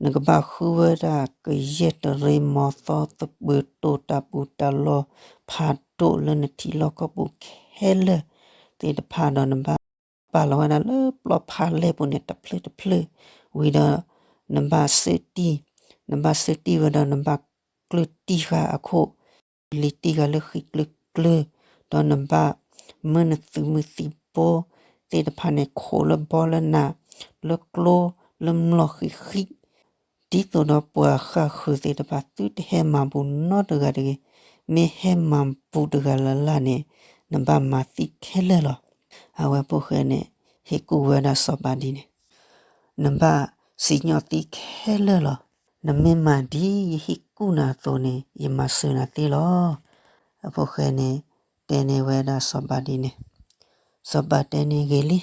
နကဘၣ်ဃုဝဲဒၣ်ကယဲၢ်တရ့မီၤသီသပၢၤတိၢ် တၢ်ပူၤတၢ်လီၢ်ဖးဒိၣ်လၢနထံလီၢ်ကီၢ်ပူၤခဲလၢာ်သ့ၣ်တဖၣ်, ဒီးနဘၣ်ပာ်လီၤဝဲဒၣ်လၢပျီဖးလဲၢ်ပူၤန့ၣ် တဖျၢၣ်တဖျၢၣ်ဝံၤဒီး နဘၣ်စၢတံၢ်, နဘၣ်စၢတံၢ်ဝဲဒီးနဘၣ်ကျၢၢ်တံၢ်ဃာ်အခိၣ် လံၤတံၢ်ဃာ်လၢဃံးကျၢၢ်ကျၢၢ်, ဒီးနဘၣ်မၢနသုးမုၢ်သံၣ်ဘိသ့ၣ်တဖၣ်န့ၣ် ခိးလၢဘီလၢနး, လၢကျိလၢမျိာ်ဃံးဃံး, ဒ်သိးဒီးပှၤဃၣ်ဃုာ်သ့ၣ်တဖၣ် သုတဟဲမၤဘူးနီတဂၤတဂ့ၤ, မ့ၢ်ဟဲမၤဘူးတဂၤလၢ်လၢ်န့ၣ် နဘၣ်မၤသံခဲလၢာ်လီၤ. အဝဲဖိၣ်ဃဲန့ၣ် ဟ့ၣ်ကူၣ်ဝဲဒၣ်စီၤပၤဒ်န့ၣ်, နဘၣ်စံၣ်ညီၣ်သံခဲလၢာ်လီၤ. နမ့ၢ်မၤဒ်ယဟ့ၣ်ကူၣ်နၤအသိးန့ၣ် ယမၤစၢၤနၤသ့လီၤ. အဖိၣ်ဃဲန့ၣ် တဲန့ၢ်ဝဲဒၣ်စီၤပၤဒ်န့ၣ်, စီၤပၤတဲန့ၢ်ဂ့ၤလံ,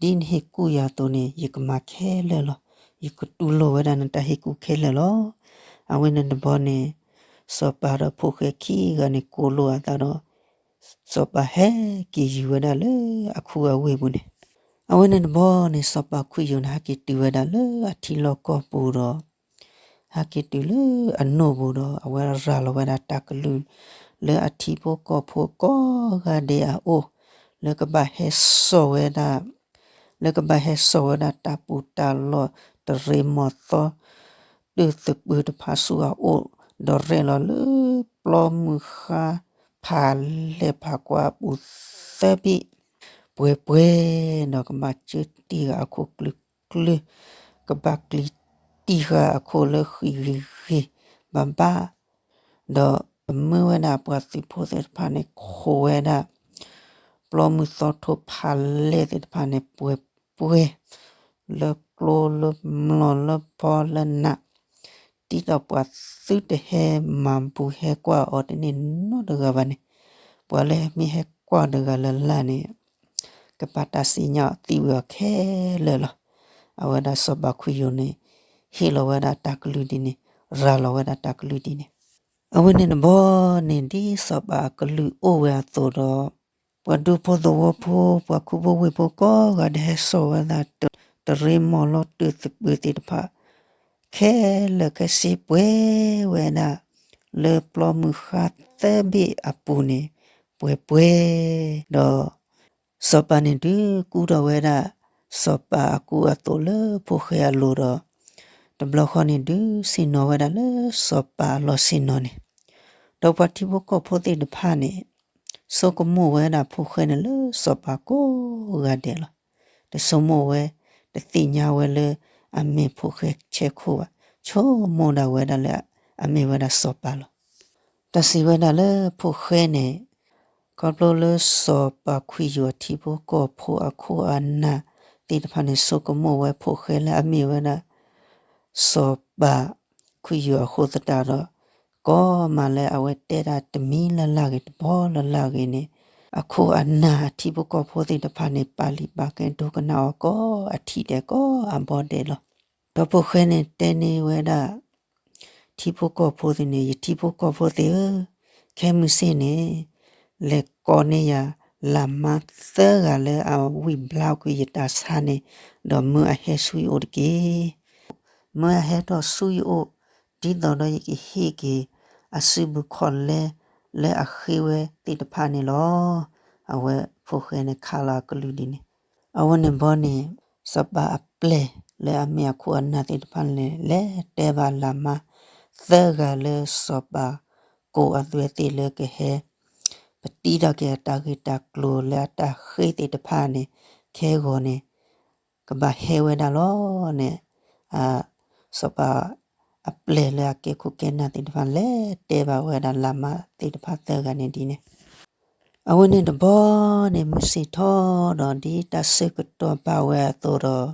ဒ်နဟ့ၣ်ကူၣ်ယၤအသိးန့ၣ် ယကမၤခဲလၢာ်လီၤ. ယကတူၢ်လိာ်ဝဲဒၣ်နတၢ်ဟ့ၣ်ကူၣ်ခဲလၢာ်လီၤ. အဝဲန့ၣ်တဘျီန့ၣ် စီၤပၤဒီးဖိၣ်ဃဲခံဂၤန့ၣ် ကိးလိာ်အသးဒီး စီၤပၤဟဲက့ၤယုၤဝဲဒၣ်လၢအခူအဝ့ၢ်ပူၤန့ၣ်, အဝဲန့ၣ်တဘျီန့ၣ် စီၤပၤခွံယိၤန့ၣ် ဟဲက့ၤတုၤဝဲဒၣ်လၢအထံလီၢ်ကီၢ်ပူၤဒီး ဟဲက့ၤတုၤလၢအနိၣ်ပူၤဒီး အဝဲရၤလီၤဝဲဒၣ်တၢ်ကလုၢ် လၢအထံဖိကီၢ်ဖိကိးဂၤဒဲးအအိၣ် လၢကဘၣ်ဟဲစိာ်ဝဲဒၣ် လၢကဘၣ်ဟဲစိာ်ဝဲဒၣ်တၢ်ပူၤတၢ်လီၢ် တရ့မီၤသီ တၢ်သပၢၤတဖၣ်ဆူအအိၣ်, ဒီးရဲၣ်လီၤလၢပျီမုၢ်ဃါဖးလဲၢ်ဖးကွၢ်အပူၤသၢဘ့ၣ် ပှဲၤပှဲၤ, ဒီးကဘၣ်စၢတံၢ်ဃာ်အခိၣ်ကျၢၢ်ကျၢၢ်, ကဘၣ်ကျံးတံၢ်ဃာ်အခိၣ်လၢဃံးဂ့ၤဂ့ၤဘၣ်ဘၣ်, ဒီးမၢဝဲဒၣ်ပှၤသုးဖိသ့ၣ်တဖၣ်န့ၣ် ခိးဝဲဒၣ် ပျီမုၢ်သီထိဖးလဲၢ်သ့ၣ်တဖၣ်န့ၣ် ပှဲၤပှဲၤ လၢကျိလၢမျိာ်လၢဘီလၢနး, ဒ်သိးပှၤသုတဟဲမၤဘူးဟဲကွၢ်အီၤတန့ၢ်နီတဂၤဘၣ်န့ၣ်, ပှၤလၢမ့ၢ်ဟဲကွၢ်တဂၤလၢ်လၢ်န့ၣ် ကဘၣ်တၢ်စံၣ်ညီၣ်သံဝံၤအီၤခဲလၢာ်လီၤ. အဝဲဒၣ်စီၤပၤခွံယိၤန့ၣ် ဟ့ၣ်လီၤဝဲဒၣ်တၢ်ကလုၢ်ဒ်န့ၣ်, ရၤလီၤဝဲဒၣ်တၢ်ကလုၢ်ဒ်န့ၣ်, အဝဲန့ၣ်တဘျီန့ၣ် ဒ်စီၤပၤအကလုၢ်အိၣ်ဝဲအသိးဒီး ပှၤဒူဖိသဝီဖိ ပှၤခူဖိဝ့ၢ်ဖိကိးဂၤဒဲး ဟဲစိာ်ဝဲဒၣ် တရ့မီၤလီၤ တၢ်သပၢၤသ့ၣ်တဖၣ် ခဲလၢာ်ခဲဆ့ပှဲၤဝဲဒၣ် လၢပျီမုၢ်ဃါသၢဘ့ၣ်အပူၤန့ၣ် ပှဲၤပှဲၤ, ဒီး စီၤပၤန့ၣ်ဒုးကူထီၣ်ဝဲဒၣ် စီၤပၤအကူအသိးလၢဖိၣ်ဃဲအလိၤဒီး တဘျီဃီန့ၣ်ဒုး ဆ့ၣ်နီၤဝဲဒၣ်လၢစီၤပၤအလီၢ်ဆ့ၣ်နီၤန့ၣ်, ဒီးပှၤထံဖိကီၢ်ဖိသ့ၣ်တဖၣ်န့ၣ် ဆိကမိၣ်ဝဲဒၣ်ဖိၣ်ဃဲန့ၣ်လၢစီၤပၤကိးဂၤဒဲးလီၤ. တဆိကမိၣ်ဝဲ တသ့ၣ်ညါဝဲလၢအမ့ၢ်ဖိၣ်ဃဲဆဲခိၣ်ဘၣ်, ဆိကမိၣ်ဒၣ်ဝဲဒၣ်လၢအမ့ၢ်ဝဲဒၣ်စီၤပၤလီၤ. တၢ်စံးဝဲဒၣ်လၢဖိၣ်ဃဲန့ၣ် ခီဖျိလၢစီၤပၤခွံယိၤအထံဖိကီၢ်ဖိအခိၣ်အနၢ်သ့ၣ်တဖၣ်န့ၣ် ဆိကမိၣ်ဝဲဖိၣ်ဃဲလၢအမ့ၢ်ဝဲဒၣ် စီၤပၤခွံယိၤအဃိသတးဒီး ကိးမးလၢအဝဲတဲတၢ်တမံၤလၢ်လၢ်ဂ့ၤ တဘီလၢ်လၢ်ဂ့ၤန့ၣ် အခိၣ်အနၢ်အထံဖိကီၢ်ဖိသ့ၣ်တဖၣ်န့ၣ် ပာ်လံာ်ပာ်ကဲဒိကနၣ်အီၤကိးအထံးဒဲးကိးအဘီဒဲးလီၤ. ဒီးဖိၣ်ဃဲန့ၣ်တဲန့ၢ်ဝဲဒၣ် ထံဖိကီၢ်ဖိသ့ၣ်န့ၣ်, ယထံဖိကီၢ်ဖိသ့ၣ်ဧၢ, ခဲမုၢ်ဆ့ၣ်န့ၣ် လဲၤကိးန့ၢ်ယၤလၢ်မါသၢဂၤလၢအဝံၣ်ဘျါကွံာ်ယတၢ်ဆါန့ၣ်, ဒီးမၢအဟဲဆူယအိၣ်တက့ၢ်. မၢအဟဲထီၣ်ဆူယအိၣ် ဒ်သိးဒီးယကဟ့ၣ်က့ၤအစုပူၤခီၣ်လဲလၢအဃ့ဝဲသ့ၣ်တဖၣ်န့ၣ်လီၤ. အဝဲဖိၣ်ဃဲန့ၣ်ခးလီၤအကလုၢ်ဒ်န့ၣ်, အဝဲန့ၣ်ဘီန့ၣ် စီၤပၤအပျဲၢ်လၢအမ့ၢ်အခိၣ်အနၢ်သ့ၣ်တဖၣ်န့ၣ် လဲၤတဲဘၣ်လၢ်မါသၢဂၤလၢစီၤပၤကိးအသွဲသ့ၣ်လၢကဟဲ ပတံထီၣ်က့ၤအတၢ်ဂ့ၢ်တၢ်ကျိၤလၢအတၢ်ဃ့သ့ၣ်တဖၣ်န့ၣ် ခဲဂီၤန့ၣ် ကဘၣ်ဟဲဝဲဒၣ်လီၤန့ၣ်, စီၤပၤ အပျဲၢ်လၢအကဲခိၣ်ကဲနၢ်သ့ၣ်တဖၣ် လဲၤတဲဘၣ်ဝဲဒၣ်လၤမါသ့ၣ်တဖၣ်သၢဂၤန့ၣ်ဒ်န့ၣ်, အဝဲန့ၣ်တဘျီန့ၣ် မုၢ်ဆ့ၣ်ထီၣ်ဒီးဒ်တၢ်ဆၢကတီၢ်ဘၣ်ဝဲအသိးဒီး,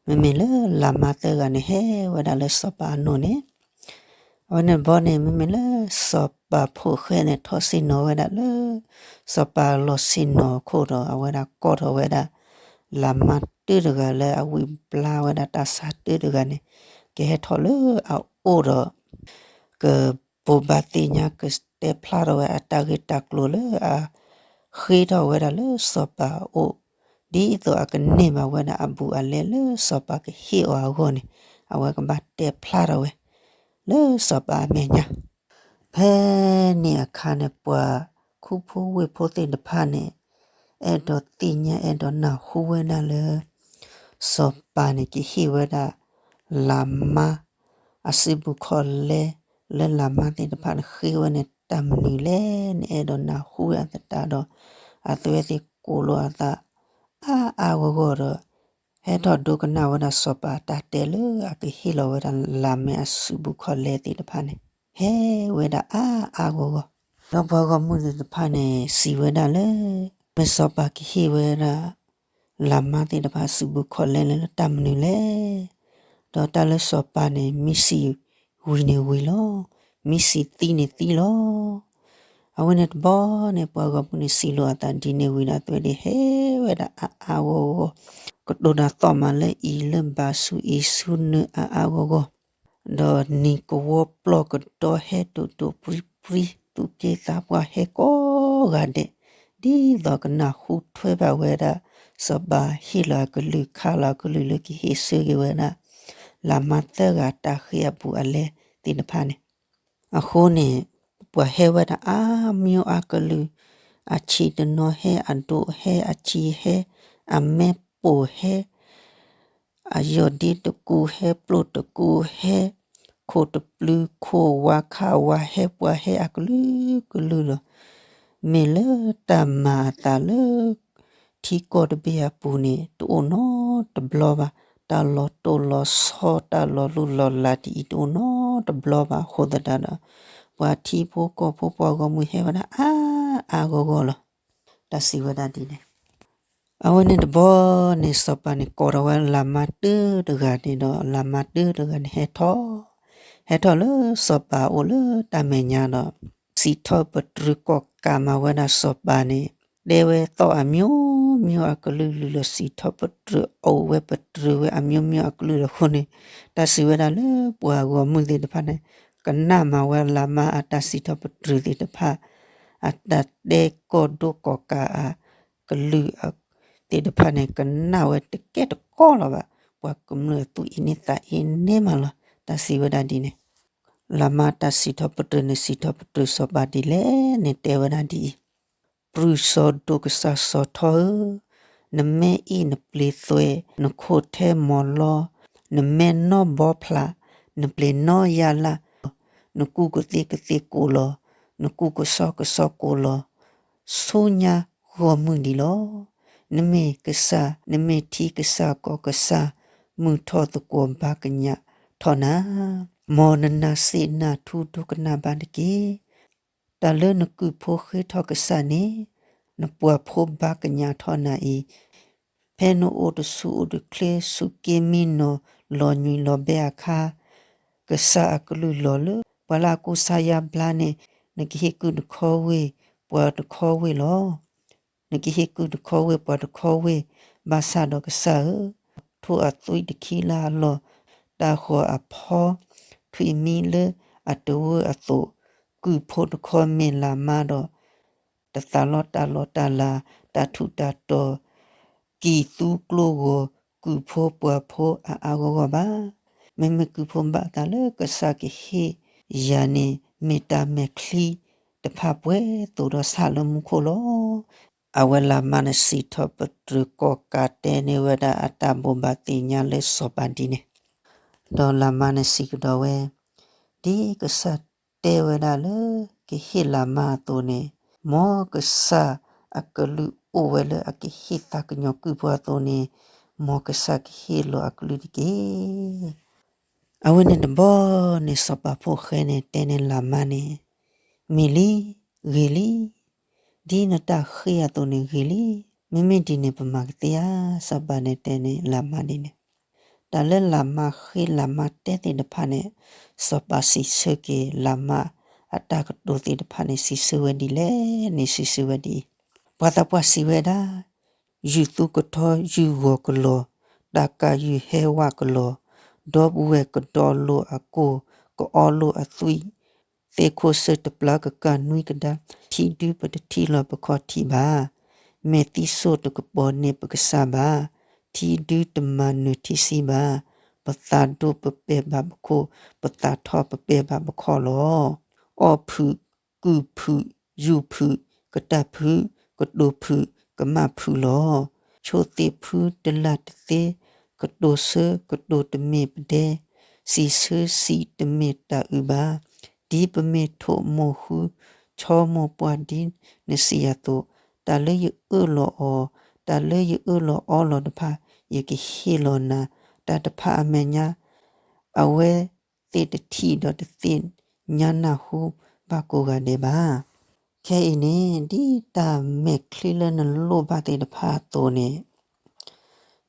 မ့မ့ၢ်လၢလၤမါသၢဂၤန့ၣ်ဟဲဝဲဒၣ်လၢစီၤပၤအနိၣ်န့ၣ်, အဝဲန့ၣ်တဘျီန့ၣ် မ့မ့ၢ်လၢစီၤပၤဖိၣ်ဃဲန့ၣ် ထီၣ်ဆ့ၣ်နီၤဝဲဒၣ်လၢ စီၤပၤလီၢ်ဆ့ၣ်နီၤခိၣ်ဒီး အဝဲဒၣ်ကိးထီၣ်ဝဲဒၣ် လၤမါတၢတဂၤလၢအဝံၣ်ဘျါဝဲဒၣ်တၢ်ဆါတၢတဂၤန့ၣ် ကဟဲထီၣ်လၢအအိၣ်ဒီး ကဘိးဘၣ်သ့ၣ်ညါ ကတဲဖျါထီၣ်ဝဲအတၢ်ဂ့ၢ်တၢ်ကျိၤလၢအ ဃ့ထီၣ်ဝဲဒၣ်လၢစီၤပၤအအိၣ်, ဒ်သိးအကန့ၢ်ဘၣ်ဝဲဒၣ်အဘူးအလဲလၢစီၤပၤကဟ့ၣ်အီၤအဂီၢ်န့ၣ် အဝဲကဘၣ်တဲဖျါထီၣ်ဝဲ လၢစီၤပၤအမဲာ်ညါ. ဖဲန့ၣ်အခါန့ၣ် ပှၤခူဖိဝ့ၢ်ဖိသ့ၣ်တဖၣ်န့ၣ် အဲၣ်ဒိးသ့ၣ်ညါအဲၣ်ဒိးနၢ်ဟူဝဲဒၣ်လၢ စီၤပၤန့ၣ်ကဟ့ၣ်ဝဲဒၣ် လၤမါ အစုပူၤခီၣ်လဲ လၢလၤမါသ့ၣ်တဖၣ်န့ၣ်ဃ့ဝဲန့ၣ် တၢ်မနုၤလဲၣ်န့ၣ် အဲၣ်ဒိးနၢ်ဟူဝဲအသတးဒီး အဝဲသ့ၣ်ကိးလိာ်အသး အါအါဂီၢ်ဂီၢ်ဒီး ဟဲထီၣ်ဒိကနၣ်ဝဲဒၣ်စီၤပၤအတၢ်တဲလၢအကဟ့ၣ်လီၤဝဲဒၣ်လၤမါအစုပူၤခီၣ်လဲသ့ၣ်တဖၣ်န့ၣ် ဟဲဝဲဒၣ်အါအါဂီၢ်ဂီၢ်, ဒီးပှၤဂီၢ်မုၢ်သ့ၣ်တဖၣ်န့ၣ် စံးဝဲဒၣ်လၢ မ့ၢ်စီၤပၤကဟ့ၣ်ဝဲဒၣ် လၤမါသ့ၣ်တဖၣ်အစုပူၤခီၣ်လဲလၢတၢ်မနုၤလဲၣ်, ဒီးတၢ်လၢစီၤပၤန့ၣ် မ့ၢ်စံးဝံၤန့ၣ်ဝံၤလီၤ, မ့ၢ်စံးသံန့ၣ်သံလီၤ. အဝဲန့ၣ်တဘျီန့ၣ် ပှၤဂီၢ်မုၢ်န့ၣ်စံးလိာ်အသးဒ်န့ၣ်ဝံၤဒီး အဝဲသ့ၣ်ဟဲဝဲဒၣ်အါအါဂီၢ်ဂီၢ်, ကတိၤတၢ်သီၣ်မးလၢအံၤလၢဘးဆူအံၤဆူနုၤအါအါဂီၢ်ဂီၢ်, ဒီးနံၤကဝီၤပျီၢ်ကဒီဟဲဒိၣ်ဒိၣ်ပြံပြံ သူၣ်က့သးပှၢ်ဟဲကိးဂၤဒဲး, ဒ်သိးကနၢ်ဟူထွဲဘၣ်ဝဲဒၣ် စီၤပၤဟ့ၣ်လီၤအကလုၢ်ခးလီၤအကလုၢ်လၢကဟ့ၣ်ဆၢက့ၤဝဲဒၣ် လၤမါသၢဂၤတၢ်ဃ့အဘူးအလဲသ့ၣ်တဖၣ်န့ၣ်, အဃိန့ၣ် ပှၤဟဲဝဲဒၣ်အါမံၤအါကလုာ်, အဆံးတနီၤဟဲ အဒိၣ်ဟဲ အဆံးဟဲ, အမဲပိာ်ဟဲ အယီၢ်ဒ့တကူဟဲ ပျိၢ်တကူဟဲ, ခိၣ်တပျုၤခိၣ် ဝါခးဝါဟဲ ပှၤဟဲအကလုာ်ကလုာ်လီၤ. မ့ၢ်လၢတၢ်မၤအသးလၢ ထံကီၢ်တဘ့ၣ်အပူၤန့ၣ် တအိၣ်နီတဘျီဘၣ်. တၢ်လီၤတိၢ်လီၤဆီ တၢ်လီၤလူၢ်လီၤလးဒ်အံၤတအိၣ်နီတဘျီဘၣ်အဃိသတးဒီး ပှၤထံဖိကီၢ်ဖိပှၤဂီၢ်မုၢ်ဟဲဝဲဒၣ်အါအါဂီၢ်ဂီၢ်လီၤ. တၢ်စံးဝဲဒၣ်ဒ်န့ၣ် အဝဲန့ၣ်တဘျီန့ၣ် စီၤပၤန့ၣ်ကိးထီၣ်ဝဲလၤမါတၢတဂၤန့ၣ်ဒီး လၤမါတၢတဂၤန့ၣ်ဟဲထီၣ်, ဟဲထီၣ်လၢစီၤပၤအိၣ်လၢတၢ်မဲာ်ညါဒီး စံးထီၣ်ပတြၢၤကိးကးမၤဝဲဒၣ်စီၤပၤန့ၣ် တဲဝဲသီၣ်အမျိုးမျိုးအကလုာ်ကလုာ်လီၤ. စံးထီၣ်ပတြၢၤအိၣ်ဝဲပတြၢၤဝဲအမျိုးမျိုးအကလုာ်လီၤအဃိန့ၣ် တၢ်စံးဝဲဒၣ်လၢပှၤဂီၢ်မုၢ်သ့ၣ်တဖၣ်န့ၣ် ကနၣ်မၤဝဲလၤမါအတၢ်စံးထီၣ်ပတြၢၤသ့ၣ်တဖၣ် အတၢ်တဲကိးဒိကိးကးအကလုာ်သ့ၣ်တဖၣ်န့ၣ် ကနၣ်ဝဲတကဲတကိးလၢၤဘၣ်. ပှၤကမျၢၢ်သူၣ်အ့န့သးအ့န့မးလီၤ. တၢ်စံးဝဲဒၣ်ဒ်န့ၣ် လၤမါတၢ်စံးထီၣ်ပတြၢၤန့ၣ် စံးထီၣ်ပတြၢၤစီၤပၤဒ်လဲၣ်န့ၣ် တဲဝဲဒၣ်ဒ်အံၤ, ပြူၢ်စီၤဒိၣ်ကစၢ်စီၤထီဧၢ, နမ့ၢ်အ့ၣ်နပျ့ၤသွဲၣ်, နခိၣ်ထဲမီၤလီ, နမ့ၢ်နီၢ်ဘီဖျး, နပျ့ၤနီၢ်ယါလၢ်, နကူၣ်ကသ့ကသ့ကိးလီၤ, နကူၣ်ကစီကစီကိးလီၤ, ဆူညါဂီၢ်မုၢ်ဒံးလီၤ. နမ့ၢ်ကစၢ် နမ့ၢ်ထံကစၢ်ကီၢ်ကစၢ် မုၢ်ထီၣ်သကိးဘါကညးထီၣ်နၤ, မ်နနာ်စ့ၣ်နာ်ထူဒိကနၣ်ဘၣ်တက့ၢ်. တၢ်လၢနကုၢ်ဖိဃ့ထီၣ်ကစၢ်န့ၣ် နပှၤဖိဘါကညးထီၣ်နၤအံၤ, ဖဲနအိၣ်တဆူၣ်အိၣ်တချ့ ဆူးက့မံနီၤ လီၤညွံးလီၤဘဲအခါ ကစၢ်အကလုၢ်လီၤလၢ ပှၤလၢအကူစါယါဘျါန့ၣ် နကဟ့ၣ်ကုၢ်တခီဝ့ၢ် ပှၤတခီဝ့ၢ်လီၤ. နကဟ့ၣ်ကုၢ်တခီဝ့ၢ် ပှၤတခီဝ့ၢ်, ဘၣ်ဆၣ်ဒီးကစၢ်ဧၢ, ထိၣ်အသွံၣ်တခံလၢအလီၢ်, တၢ်ဃီၤအဖီထွံၣ်မံလၢအတဝၢအသိး, ကုၢ်ဖိတခီမ့ၢ်လၤမါဒီး တသးလီတၢ်လီၢ်တၢ်လၤ တၢ်ထူးတၢ်တီၤ ကံၢ်သူကျိဂီၤ ကုၢ်ဖိပှၤဖိအါအါဂီၢ်ဂီၢ်ဘၣ်. မ့မ့ၢ်ကုၢ်ဖိဘၣ်သးလၢကစၢ်ကဟ့ၣ်ယၤန့ၣ် မ့ၢ်တၢ်မဲာ်ချံတဖၣ်ပှဲၤသိးဒီးဆၣ်လၢမူခိၣ်လီၤ. အဝဲလၤမါန့ၣ်စံးထီၣ်ပတြၢၤကိးကးတဲန့ၢ်ဝဲဒၣ်အတၢ်ဘိးဘၣ်သ့ၣ်ညါလၢစီၤပၤဒ်န့ၣ်, ဒီးလၤမါန့ၣ်စံးကဒီးဝဲ, ဒ်ကစၢ်တဲဝဲဒၣ်လၢကဟ့ၣ်လၤမါအသိးန့ၣ်, မ်ကစၢ်အကလုၢ်အိၣ်ဝဲလၢအကဟ့ၣ်သးကညီၤကုၢ်ဖိအသိးန့ၣ်, မ်ကစၢ်ကဟ့ၣ်လီၤအကလုၢ်တက့ၢ်. အဝဲန့ၣ်တဘျီန့ၣ် စီၤပၤဖိၣ်ဃဲန့ၣ်တဲန့ၢ်လၤမါန့ၣ်, မ့ၢ်လံ, ဂ့ၤလံ, ဒ်နတၢ်ဃ့အသိးန့ၣ်ဂ့ၤလံ, မ့မ့ၢ်ဒ်န့ၣ်ပမၤကသ့ဧါ, စီၤပၤန့ၣ်တဲန့ၢ်လၤမါဒ်န့ၣ်. တၢ်လၢလၤမါဃ့လၤမါတဲသ့ၣ်တဖၣ်န့ၣ်, စီၤပၤစံးဆၢက့ၤလၤမါအတၢ်ကတိၤသ့ၣ်တဖၣ်န့ၣ် စံးဆၢဝဲဒ်လဲၣ်န့ၣ် စံးဆၢဝဲဒ်အံၤ, ပှၤသးပှၢ်စံးဝဲဒၣ်, ယူၢ်သူကထီယူၢ်ဂီၤကလီၤ, တၢ်ကၢ်ယူၢ်ဟဲဝးကလီၤ, ဒီပုၢ်ဝဲၢ်ကဒီလိာ်အကိၢ်, ကအီလိာ်အသွံၣ်, သ့ၣ်ခိၣ်ဆၢတပျၢ်ကကၢ်နွံကဒါ, ထံဒုပတထံၣ်လီၤပခီၣ်ထံးဘၣ်, မဲာ်သံစိၣ်တကပီၤန့ၢ်ပကစၢ်ဘၣ်, ထံဒုတမၤနၢၤထံဆံဘၣ်, ပသးဒိၣ်ပပဲာ်ဘၣ်ပခိၣ်, ပသးထီၣ်ပပဲာ်ဘၣ်ပခီၣ်လီၤ. အီၣ်ဖုး, ကုၢ်ဖုး, ယူၢ်ဖုး, ကတၢၢ်ဖုး, ကတိၤဖုး, ကမၣ်ဖုးလီၤ. ဆိးသ့ၣ်ဖုတလၢ်တသ့, ကတိၤဆၢကတိၤတမ့ၢ်ပဒဲ, စံးဆၢစံးတမ့ၢ်တၢ်အုးဘၣ်, ဒ်ပမ့ၢ်ထိၣ်မိၢ်ဃု, ဆီမိၢ်ပှၢ်ဒ်နစံးအသိး, တၢ်လၢယအၢၣ်လီၤအီၤ, တၢ်လၢယအၢၣ်လီၤအီလီၤတဖၣ်, ယကဟ့ၣ်လီၤနၤ, တၢ်တဖၣ်အမဲာ်ညါ အဝဲသ့ၣ်တထံၣ်ဒီးတသ့ၣ်ညါနၢ်ဟူ ဘၣ်ကိးဂၤဒဲးဘၣ်. ခဲအံၤန့ၣ် ဒ်တၢ်မဲာ်ချံလၢနလိၣ်ဘၣ်သ့ၣ်တဖၣ်အသိးန့ၣ်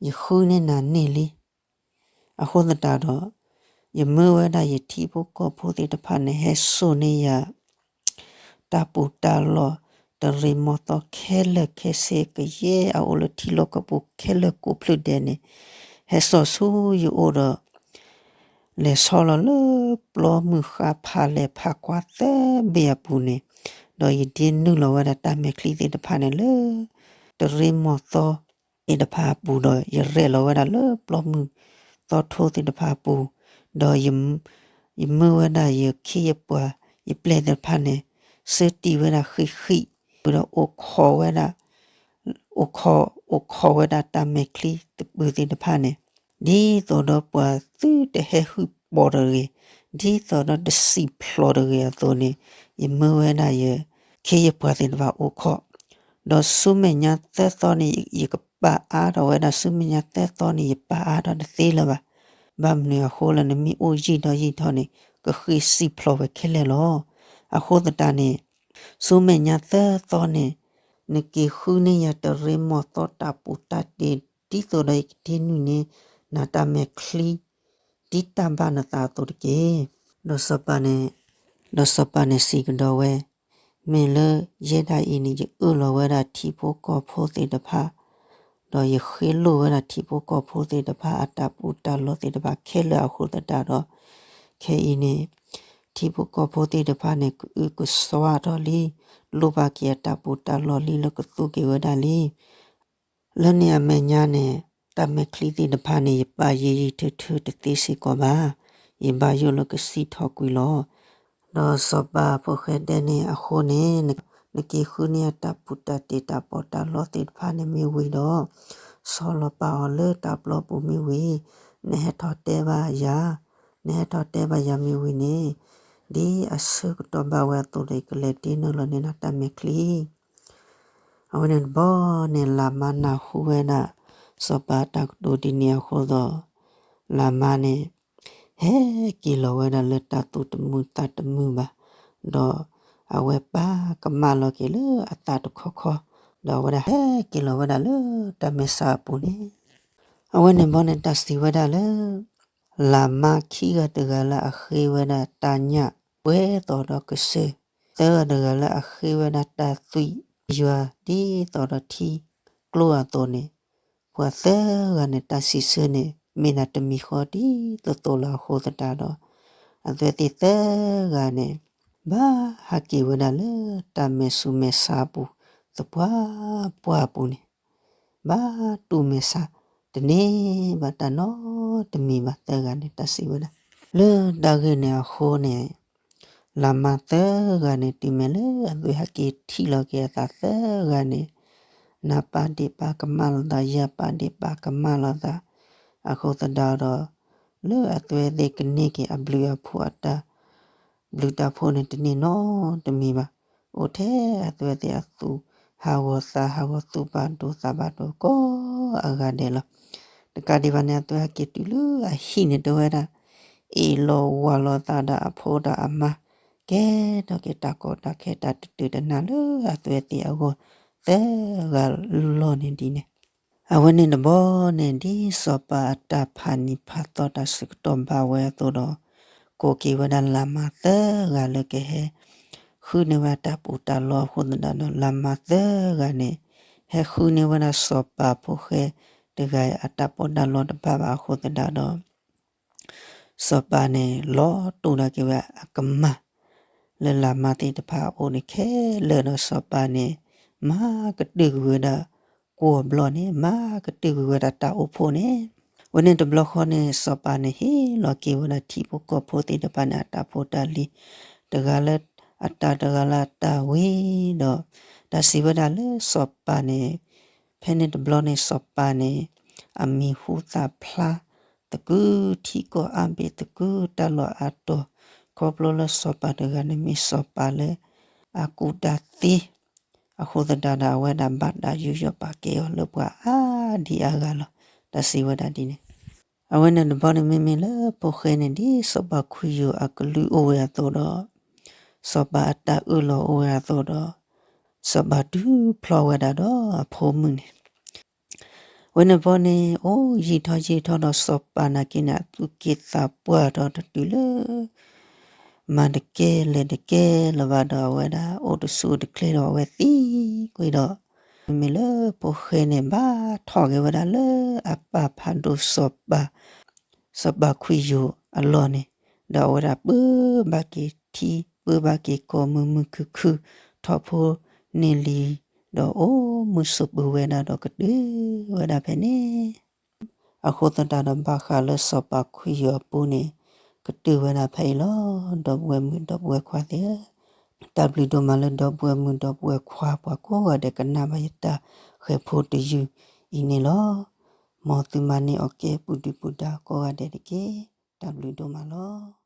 ယဃုန့ၢ်နၤန့ၢ်လံ. အဃိသတးဒီး ယမၢဝဲဒၣ်ယထံဖိကီၢ်ဖိသ့ၣ်တဖၣ်န့ၣ် ဟဲစိာ်န့ၢ်ယၤ တၢ်ပူၤတၢ်လီၢ် တရ့မီၤသီခဲလၢာ်ခဲဆ့ ကယဲၢ်အအိၣ်လၢထံလီၢ်ကီၢ်ပူၤခဲလၢာ်ကိးဖျၢၣ်ဒဲးန့ၣ် ဟဲစိာ်ဆူယအိၣ်ဒီး လဲၤဆီလီၤလၢပျီမုၢ်ဃါဖးလဲၢ်ဖးကွၢ်သၢဘ့ၣ်အပူၤန့ၣ်, ဒီးယဒ့နုာ်လီၤဝဲဒၣ်တၢ်မဲာ်ချံသ့ၣ်တဖၣ်န့ၣ်လၢ တရ့မီၤသီသ့ၣ်တဖၣ်အပူၤ, ဒီးယရဲၣ်လီၤဝဲဒၣ်လၢပျီမုၢ်သီထိသ့ၣ်တဖၣ်အပူၤ, ဒီး ယမၢဝဲဒၣ်ယခ့ယပှၤ ယပျဲၢ်သ့ၣ်တဖၣ်န့ၣ် ဆၢတံၢ်ဝဲဒၣ်ဃံးဃံး, ဒီးအိၣ်ခိးဝဲဒၣ် အိၣ်ခိးဝဲဒၣ်တၢ်မဲာ်ချံသပၢၤသ့ၣ်တဖၣ်န့ၣ်, ဒ်သိးဒီးပှၤသုတဟဲဟုၣ်ပိာ်တဂ့ၤ, ဒ်သိးဒီးတစံၣ်ဖျိးတဂ့ၤအသိးန့ၣ်, ယမၢဝဲဒၣ်ယခ့ယပှၤသ့ၣ်တဖၣ်အိၣ်ခိး, ဒီးဆူမဲာ်ညါသၢသီန့ၣ် ယကပာ်အါထီၣ်ဝဲဒၣ်, ဆူမဲာ်ညါသၢသီန့ၣ် ယပာ်အါထီၣ်တသ့လၢၤဘၣ်. ဘၣ်မနုၤအဃိလၢနမ့ၢ်အိၣ်ယံာ်ဒီးယံာ်ထီၣ်န့ၣ် ကဃ့စံၣ်ဖျိးဝဲခဲလၢာ်လီၤ. အဃိသတးန့ၣ် ဆူမဲာ်ညါသၢသီန့ၣ် နက့ၤဃုန့ၢ်ယၤတရ့မီၤသီတၢ်ပူၤတၢ်တ့ၤ ဒ်သိးဒီးယကဒ့နုာ်န့ၢ်နၤတၢ်မဲာ်ချံ ဒ်တၢ်ဘၣ်နသးအသိးတက့ၢ်. ဒီးစီၤပၤန့ၣ်, ဒီးစီၤပၤန့ၣ်စံးကဒီးဝဲ, မ့ၢ်လၢယဲဒၣ်အံၤန့ၣ် ယအၢၣ်လီၤဝဲဒၣ်ထံဖိကီၢ်ဖိသ့ၣ်တဖၣ်, ဒီးယဃ့လိၢ်ဝဲဒၣ်ထံဖိကီၢ်ဖိသ့ၣ်တဖၣ်အတၢ်ပူၤတၢ်လီၢ်သ့ၣ်တဖၣ်ခဲလၢာ်အဃိသတးဒီး, ခဲအံၤန့ၣ် ထံဖိကီၢ်ဖိသ့ၣ်တဖၣ်န့ၣ် ကအုကစွါထီၣ်လံ, လိၣ်ဘၣ်က့ၤအတၢ်ပူၤတၢ်လီၢ်လံလၢကသူက့ၤဝဲဒၣ်လံ. လၢန့ၣ်အမဲာ်ညါန့ၣ် တၢ်မဲာ်ချံသ့ၣ်တဖၣ်န့ၣ် ယပာ်ယံာ်ယံာ်ထၢထၢတသ့စ့ၢ်ကီးဘၣ်. ယဘၣ်ယိၣ်လၢကစံၣ်ထီၣ်ကွံာ်လီၤ. ဒီးစီၤပၤဖိၣ်ဃဲတဲန့ၢ်အဃိန့ၣ်, နက့ၤဃုန့ၢ်အတၢ်ပူၤတၢ်တ့ၤတၢ်ပီးတၢ်လီသ့ၣ်တဖၣ်န့ၣ်မ့ၢ်ဝံၤဒီး, ဆီလီၤပာ်အီၤလၢတၢ်ပျီပူၤမ့ၢ်ဝံၤ, နဟဲထီၣ်တဲဘၣ်ယၤ, နဟဲထီၣ်တဲဘၣ်ယၤမ့ၢ်ဝံၤန့ၣ်, ဒ်အဆၢကတီၢ်ဘၣ်ဝဲအသိးဒီး ယကလဲၤဒ့နုာ်လီၤန့ၢ်နၤတၢ်မဲာ်ချံ အဝဲန့ၣ်တဘျီန့ၣ် လၤမါနၢ်ဟူဝဲဒၣ် စီၤပၤတၢ်ကတိၤဒ်န့ၣ်အဃိဒီး, လၤမါန့ၣ် ဟဲက့ၤလီၤဝဲဒၣ်လၢတၢ်သူၣ်တမုာ်သးတမုာ်ဘၣ်, ဒီးအဝဲပာ်ကမၣ်လီၤက့ၤလၢအသးတခီခီ, ဒီးအဝဲဒၣ်ဟဲက့ၤလီၤဝဲဒၣ်လၢတၢ်မဲာ်ဆှးအပူၤန့ၣ်, အဝဲန့ၣ်ဘီန့ၣ်တၢ်စံးဝဲဒၣ်လၢ လၤမါခံဂၤတဂၤလၢအဃ့ဝဲဒၣ်တၢ်ညၣ် ပှဲၤသိးဒီးကစၢၢ်, သၢဂၤတဂၤလၢအဃ့ဝဲဒၣ်တၢ်သွံၣ်ယွၤ ဒ်သိးဒီးထံကျိအသိးန့ၣ်, ပှၤသၢဂၤန့ၣ် တၢ်စံးဆၢန့ၣ် မ့ၢ်ဒၣ်တမံၤဃီဒ်သိးသိးလီၤအဃိသတးဒီး, အဝဲသ့ၣ်သၢဂၤန့ၣ် ဘၣ်ဟးက့ၤဝဲဒၣ်လၢတၢ်မဲာ်ဆူၣ်မဲာ်ဆါအပူၤ သပှၢ်ပှၢ်အပူၤန့ၣ် ဘၣ်တူၢ်မဲာ်ဆါ တန့ၢ်ဘၣ်တၢ်နီတမံၤဘၣ် သၢဂၤန့ၣ် တၢ်စံးဝဲဒၣ်. လၢတၢ်ဂ့ၢ်န့ၣ်အဃိန့ၣ်, လၤမါသၢဂၤန့ၣ် တုၤမ့ၢ်လၢအသွဲၣ်ဟဲက့ၤထံၣ်လီၤက့ၤအသးသၢဂၤန့ၣ်, နၤပာ်ဒ့ၣ်ပာ်ကမၣ်လိာ်သး ယၤပာ်ဒ့ၣ်ပာ်ကမၣ်လိာ်သး, အဃိသတးဒီး လၢအသွဲၣ်သ့ၣ်ကန့ၢ်က့ၤအဘျုးအဖှိၣ်အတၢ် ဘျုးတၢ်ဖှိၣ်န့ၣ်တန့ၢ်နီတမံၤဘၣ်. အိၣ်ထဲအသွဲၣ်သ့ၣ်အသူၣ်ဟးဂီၤသးဟးဂီၤ သူၣ်ဘၣ်ဒိသးဘၣ်ဒိကိးအဂၤဒဲးလီၤ. တကးဒံးဘၣ်န့ၣ် အသွဲၣ်ဟဲက့ၤတုၤလၢအဟံၣ်န့ၣ်တဲဝဲဒၣ်, အ့ၣ်လိာ်ဝါလိာ်သးဒီးအဖိဒီးအမါ, ကဲထီၣ်က့ၤတၢ်ကီတၢ်ခဲတၢ်တတုၤတနၢ်လၢအသွဲၣ်သ့ၣ်အဂီၢ် သၢဂၤလီၢ်န့ၣ်ဒ်န့ၣ်. အဝဲန့ၣ်တဘျီန့ၣ် ဒ်စီၤပၤအတၢ်ဖးနံၤဖးသီတၢ်ဆၢကတီၢ်ဘၣ်ဝဲအသိးဒီး ကိးက့ၤဝဲဒၣ်လၢ်မါသၢဂၤလၢကဟဲ ဃုန့ၢ်ဝဲတၢ်ပူၤတၢ်လီၢ်အဃိသတးဒီး လၢ်မါသၢဂၤန့ၣ် ဟဲဃုန့ၢ်ဝဲဒၣ်စီၤပၤဖိၣ်ဃဲတဂၤအံၤ အတၢ်ပီးတၢ်လီတဘၣ်ဘၣ်အဃိသတးဒီး စီၤပၤန့ၣ် လီၤတိၢ်ဒၣ်က့ၤဝဲအကမၢ် လၢလၢ်မါသ့ၣ်တဖၣ်အအိၣ်န့ၣ်ခဲလၢာ်ဒီး စီၤပၤန့ၣ် မၤကတၢၢ်ကွံာ်ဝဲဒၣ် ကိးဘျီန့ၣ် မၤကတၢၢ်ကွံာ်ဝဲဒၣ်တၢ်အိၣ်ဖှိၣ်န့ၣ်. ဝဲန့ၣ်တဘျီဃီန့ၣ် စီၤပၤန့ၣ် ဟ့ၣ်လီၤက့ၤဝဲဒၣ်ထံဖိကီၢ်ဖိသ့ၣ်တဖၣ်န့ၣ် အတၢ်ဖိတၢ်လံၤ တဂၤလၢအတၢ်တဂၤလၢအတၢ်ဝံၤဒီး တၢ်စံးဝဲဒၣ်လၢစီၤပၤန့ၣ် ဖဲန့ၣ်တဘျီန့ၣ် စီၤပၤန့ၣ် အမံၤဟူသၣ်ဖျါ သကုၤထံကီၢ်အါဘ့ၣ်သကုၤတၢ်လီၢ်အါတီၤ ခီဖျိလၢစီၤပၤတဂၤန့ၣ်မ့ၢ်စီၤပၤလၢ အကူၣ်တၢ်သ့ အဃိသတးဒီး အဝဲဒၣ်ဘၣ်တၢ်ယူးယီၣ်ပာ်ကဲအီၤလၢပှၤအါဒံအါဂၤလီၤ. တၢ်စံးဝဲဒၣ်ဒ်န့ၣ်. အဝဲန့ၣ်တဘျီန့ၣ်မ့မ့ၢ်လၢဖိၣ်ဃဲန့ၣ် ဒ်စီၤပၤခွံယိၤအကလုၢ်အိၣ်ဝဲအသိးဒီး စီၤပၤအတၢ်အၢၣ်လီၤအိၣ်ဝဲအသိးဒီး စီၤပၤဒုးဖျီဝဲဒၣ်ဒီးအဖိမုၣ်န့ၣ် ဝဲန့ၣ်ဘီန့ၣ် အိၣ်ယံာ်ထီၣ်ယံာ်ထီၣ်ဒီးစီၤပၤနာ်က့န့ၣ် အသူၣ်က့ၣ်သးပှၢ်ဒီးတတုၤလၢ မၤတကဲလဲၤတကဲလၢၤဘၣ်ဒီး အဝဲဒၣ်အိၣ်တဆူၣ်အိၣ်တချ့ဒီးအဝဲသံကွံာ်ဒီး မ့မ့ၢ်လၢဖိၣ်ဃဲန့ၣ် ဘၣ်ထီၣ်က့ၤဝဲဒၣ်လၢအပၢ်ဖးဒိၣ်စီၤပၤ စီၤပၤခွံယိၤအလီၢ်န့ၣ် ဒီးအဝဲဒၣ်ပၢဘၣ်က့ၤထံ ပၢဘၣ်က့ၤကီၢ်မုာ်မုာ်ခုၣ်ခုၣ် ထီၣ်ဖိန့ၢ်လံၤ ဒီးအိၣ်မုာ်ဆိးပၢၤဝဲဒၣ်ဒီးကတၢၢ်ဝဲဒၣ်ဖဲန့ၣ် အဃိသတးဒီးဘၣ်ဃးလၢစီၤပၤခွံယိၤအပူၤန့ၣ် ကတၢၢ်ဝဲဒၣ်ဖဲအံၤလီၤ. ဒီပုၢ်ဝဲၢ်မုၣ်ဒီပုၢ်ဝဲၢ်ခွါသ့ၣ်ဧၢ, တၢ်ဘျုးဒိၣ်မးလၢဒီပုၢ်ဝဲၢ်မုၣ်ဒီပုၢ်ဝဲၢ်ခွါ ပှၤကိးဂၤဒဲးကနၣ်ဘၣ်ယတၢ်ဃဲၤဖိတယုၢ်အံၤန့ၣ်လီၤ. မ်သုမၤန့ၢ်အီၣ်ကဲပူၤဒုၣ်ပူၤဒါကိးဂၤဒဲးတက့ၢ်. တၢ်ဘျုးဒိၣ်မးလီၤ.